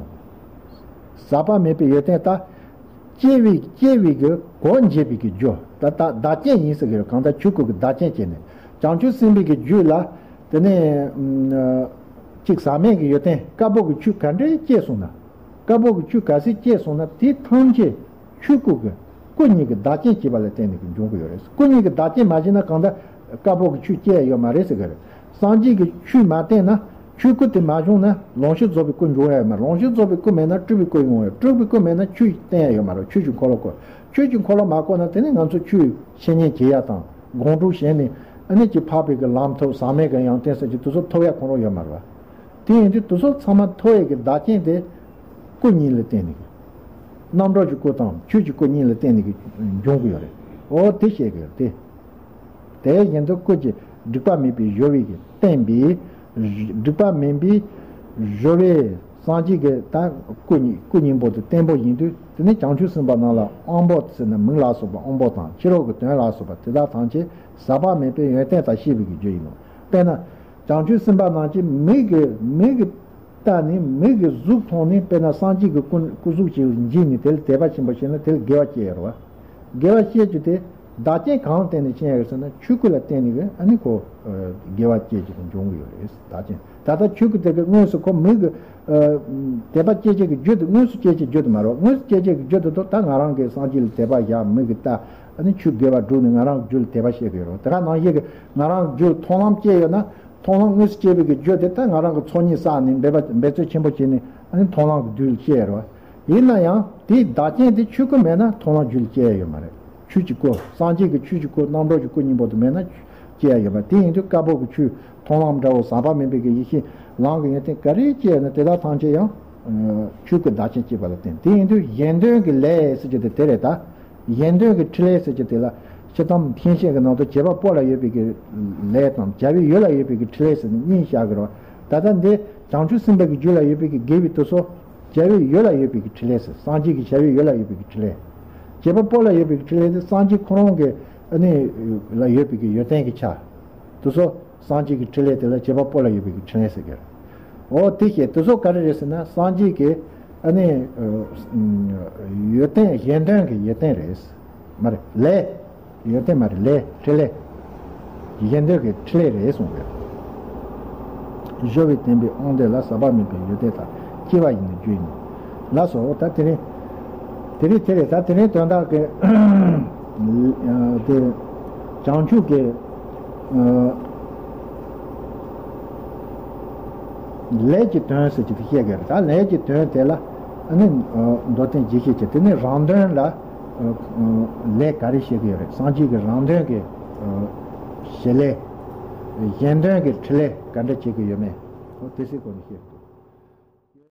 ཟག་པ་མེད་པའི་ཡོན་ཏན་དག་སྐྱེ་བའི། སྐྱེ་བའི་གི་གོ་འབྱེད་པའི་གི་རྒྱུ། ད་ད་བདག་རྐྱེན་ཡིན་ཟེར་གི་རེད། གང་ལྟར་ཆོས་སྐུ་གི་བདག་རྐྱེན་བྱས་ནས། བྱང་ཆུབ་སེམས་དཔའི་གི་རྒྱུད་ལ། དེ་ནས་ཨ། གཅིག་ཟག་མེད་ཀྱི་ཡོན་ཏན་དཀར་པོ་གི་ཆོས་ག་འདྲས་སྐྱེས་སོང་ན། དཀར་པོ་གི་ཆོས་ག་ཚད་སྐྱེས་སོང་ན། དེ་ཐམས་ཅད་ཆོས་སྐུ་གི། སྐུ་གཉིས་ཀྱི་བདག་རྐྱེན་བྱས་པ་ལ་བརྟེན་ནས་ཀྱི་འབྱུང་གི་ཡོད་རེད། སྐུ་གཉིས་ཀྱི་བདག་རྐྱེན་མ་བྱས་ན་གང་ལྟར་དཀར་པོ་གི་ཆོས་སྐྱེ་ཡ་ཡོད་མ་རེད་ཟེར་གི་རེད། སངས་རྒྱས་ཀྱི་ཆོས་མ་བསྟན་ན། ཆོས་སྐུ་དེ་མ་བྱུང་ན་ལོངས་སྤྱོད་རྫོགས་པའི་སྐུ་འབྱུང་ཡ་ཡོད་མ་རེད། ལོངས་སྤྱོད་རྫོགས་པའི་སྐུ་མེད་ན་སྤྲུལ་པའི་སྐུ་ཡོང་ཡ། སྤྲུལ་པའི་སྐུ་མེད་ན་ཆོས་བསྟན་ཡ་ཡོད་མ་རེད། ཆོས་ཀྱི་འཁོར་ལོ་བསྐོར། ཆོས་ཀྱི་འཁོར་ལོ་མ་བསྐོར་ན། དེ་ནི་ང་ཚོ་ཆོས་འཆད་ཉན་བྱེད་ཡ་དང་། སྒོམ་སྒྲུབ་བྱས་ནས་ཨ་ནི་ཅིག་འཕགས་པའི་གི་ལམ་ཐོབ། ཟག་མེད་ཀྱི་ཡོན་ཏན་ཟེར་གྱི་དེ་ཚོ་ཐོབ་ཡ་ཁོ་རང་ཡོད་མ་རེད་བ། དེ་ཡིན་དུས་དེ་ཚོ་ཚང་མ་ཐོབ་ཡ་གི་བདག་རྐྱེན་དེ་སྐུ་གཉིས་ལ་བརྟེན་ནས་ཀྱི། རྣམ་གྲོལ་གྱི་སྐུ་དང་ཆོས་ཀྱི་སྐུ་གཉིས་ལ་བརྟེན་ནས་ཀྱི་འབྱུང་གི་ཡོད་རེད། འོ་དེ་བཤད་ཀྱི་ཡོད་དེ། དེ་བཞིན་དུ་སྐུ་གཅིག་སྒྲིབ་པ་མེད་པའི་སྦྱོར་བའི་གི་བསྟན་པའི། སྒྲིབ་པ་མེད་པའི་སྦྱོར་བས་སངས་རྒྱས་ཀྱི་ད་སྐུ་གཉིས། སྐུ་གཉིས་པོ་དེ་བརྟན་པོ་ཡིན་དུས། དེ་ནི་བྱང་ཆུབ་སེམས་དཔའ་རྣམས་ལ་དབང་པོ་ཟེར་ན་མིག་ལ་སོགས་པ་དབང་པོ་དང་། ཕྱི་རོལ་གྱི་དོན་ལ་སོགས་པ་དེ་དག་ཐམས་ཅད་ཟག་པ་མེད་པའི་ཡོན་ཏན་དག་ཤེས་པའི་གི་རྒྱུ་ཡིན་ནོ། དཔེར་ན། བྱང་ཆུབ་སེམས་དཔའ་རྣམས་ཀྱིས་མིག་གི། མིག་གི་ལྟ་ནས། མིག་གི་གཟུགས་མཐོང་ནས། དཔེར་ན་སངས་རྒྱས་ཀྱི་སྐུ། སྐུ་གཟུགས་ཅིག་མཇལ་ནས་དེ་ལ་དད་པ་ཆེན་པོ་བྱས་ན་དེ་ལ་དགེ་བ་སྐྱེ་ཡོད་རེད་བ། དགེ་བ་སྐྱེ་རྒྱུ་དེ་བདག་རྐྱེན་གང་ལ་བརྟེན་ནས་སྐྱེ་ཡོད་ཟེར་ན། ཆོས་སྐུ་ལ་བརྟེན་ནས་ཨ་ནི་ཁོ་དགེ་བ་སྐྱེ་རྒྱུ་དེ་འབྱུང་གི་ཡོད་རེད། བདག་རྐྱེན། ད་ལྟ་ཆོས་སྐུ་དེ་གི་དངོས་སུ་ཁོ་མིག་གི་དད་པ་སྐྱེ་བྱེད་ཀྱི་རྒྱུ་དེ། དངོས་སུ་སྐྱེ་བྱེད་ཀྱི་རྒྱུ་དེ་མ་རེད། དངོས་སུ་སྐྱེ་བྱེད་ཀྱི་རྒྱུ་དེ་ད་ང་རང་གིས་སངས་རྒྱས་ལ་དད་པ་བཞག་མིག་གིས་ལྟ། ཨ་ནི་ཆོས་དགེ་བ་བསྒྲུབས་ནས་ང་རང་རྒྱུད་ལ་དད་པ་བྱེད་ཀྱི་ཡོད་རེད། དེ་ག་ནང་བཞིན་གྱི་ང་རང་རྒྱུད་མཐོང་ལམ་སྐྱེས་ཡོད་ན། མཐོང་ལམ་དངོས་སུ་སྐྱེས་པའི་གི་རྒྱུ་དེ་ད་ང་རང་གི་ཚོགས་གཉིས་བསགས་ནས། འབད་པ་འབད་རྩོལ་ཆེན་པོ་བྱས་ནས་ཨ་ནི་མཐོང་ལམ་གྱི་རྒྱུད་ལ་སྐྱེས་ཡོད་རེད་བ། ཡིན་ན་ཡང་དེའི་བདག་རྐྱེན་དེ་ཆོས་སྐུ་མེད་ན་མཐོང་ལམ་རྒྱུད་ལ་སྐྱེ་ཡ་ཡོད་མ་རེད། ཆོས་ཀྱི་སྐུ། སངས་རྒྱས་ཀྱི་ཆོས་ཀྱི་སྐུ། རྣམ་གྲོལ་གྱི་སྐུ་གཉིས་པོ་དེ་མེད་ན་སྐྱེ་ཡ་ཡོད་མ་རེད། དེ་ཡིན་དུས་དཀར་པོ་གི་ཆོས་མཐོང་ལམ་འདྲ་བོ། ཟག་པ་མེད་པའི་གི་ཡེ་ཤེས་ལམ་གྱི་ཡོན་ཏན་ག་རེ་སྐྱེས་ན་དེ་དག་ཐམས་ཅད་ཡང་ཆོས་སྐུ་བདག་རྐྱེན་སྐྱེས་པ་ལ་བརྟེན། དེ་ཡིན་དུས་གཞན་དོན་གྱི་ལས་ཟེར་རྒྱུ་དེ་དེ་རེད་ད། གཞན་དོན་གྱི་ཕྲིན་ལས་ཟེར་རྒྱུ་དེ་ལ། སྤྱིར་བཏང་མཁན་ཆེན་གྱི་ནང་དུ་བྱེད་པ་པོ་ལ་ཡོད་པའི་གི་ལས་དང་། བྱ་བའི་ཡུལ་ལ་ཡོད་པའི་གི་ཕྲིན་ལས་ཟེར་ནས་གཉིས་བཞག་གི་རེད། ད་ལྟ་འདི་ བྱང་ཆུབ་སེམས་དཔའ་གི་རྒྱུད་ལ་ཡོད་པའི་གི་དགེ་བའི་དེ་ཚོ་བྱ་བའི་ཡུལ་ལ་ཡོད་པའི་གི་ཕྲིན་ལས་ཟེར། སངས་རྒྱས་ཀྱི་བྱ་བའི་ཡུལ་ལ་ཡོད་པའི་གི་ཕྲིན་ལས། བྱེད་པ་པོ་ལ་ཡོད་པའི་གི་ཕྲིན་ལས་དེ་སངས་རྒྱས་ཁོ་རང་གི་ཨ་ནི་ལ་ཡོད་པའི་གི་ཡོན་ཏན་གྱི་ཆ་དེ་ཚོ། སངས་རྒྱས་ཀྱི་ཕྲིན་ལས་དེ་ལ་བྱེད་པ་པོ་ལ་ཡོད་པའི་གི་ཕྲིན་ལས་ཟེར་གི་རེད། འོ་དེ་བཤད། དེ་ཚོ་ག་རེ་རེད་ཟེར་ན། སངས་རྒྱས་ཀྱི་ཨ་ནི་ཡོན་ཏན་གཞན་དོན་གྱི་ཡོན་ཏན་རེད། མ་རེད། ལས། ཡོན་ཏན་མ་རེད། ལས། ཕྲིན་ལས། གཞན་དོན་གྱི་ཕྲིན་ལས་རེད་གསུངས་པས། སྦྱོར་བའི་བསྟན་པའི་དབང་དོན་ལ། ཟག་པ་མེད་པའི་ཡོན་ཏན་དང་། སྐྱེ་བ་ཡི་ནི་རྒྱུ་ཡིན། ལགས་སོ། ད་དེ་རིང་། དེ་རིང་དེ་རེད། ད་དེ་རིང་དོན་དག་གི་དེ་བྱང་ཆུབ་ཀྱི་ལས་ཀྱི་དོན་ཟེར་གྱི་དེ་བཤད་གི་རེད། ད་ལས་ཀྱི་དོན་དེ་ལ་ཨ་ནི་མདོ་དོན་རྒྱས་བཤད་ཀྱི། དེ་ནི་རང་དོན་ལ་ལས་ག་རེ་བཤད་གི་ཡོད་རེད། སངས་རྒྱས་ཀྱི་རང་དོན་གྱི་བྱེད་ལས། གཞན་དོན་གྱི་ཕྲིན་ལས་ག་འདྲ་བྱེད་ཀྱི་ཡོད་མེད། འོ་དེ་སྲིད་སྐོར་ནས་བཤད་འདུག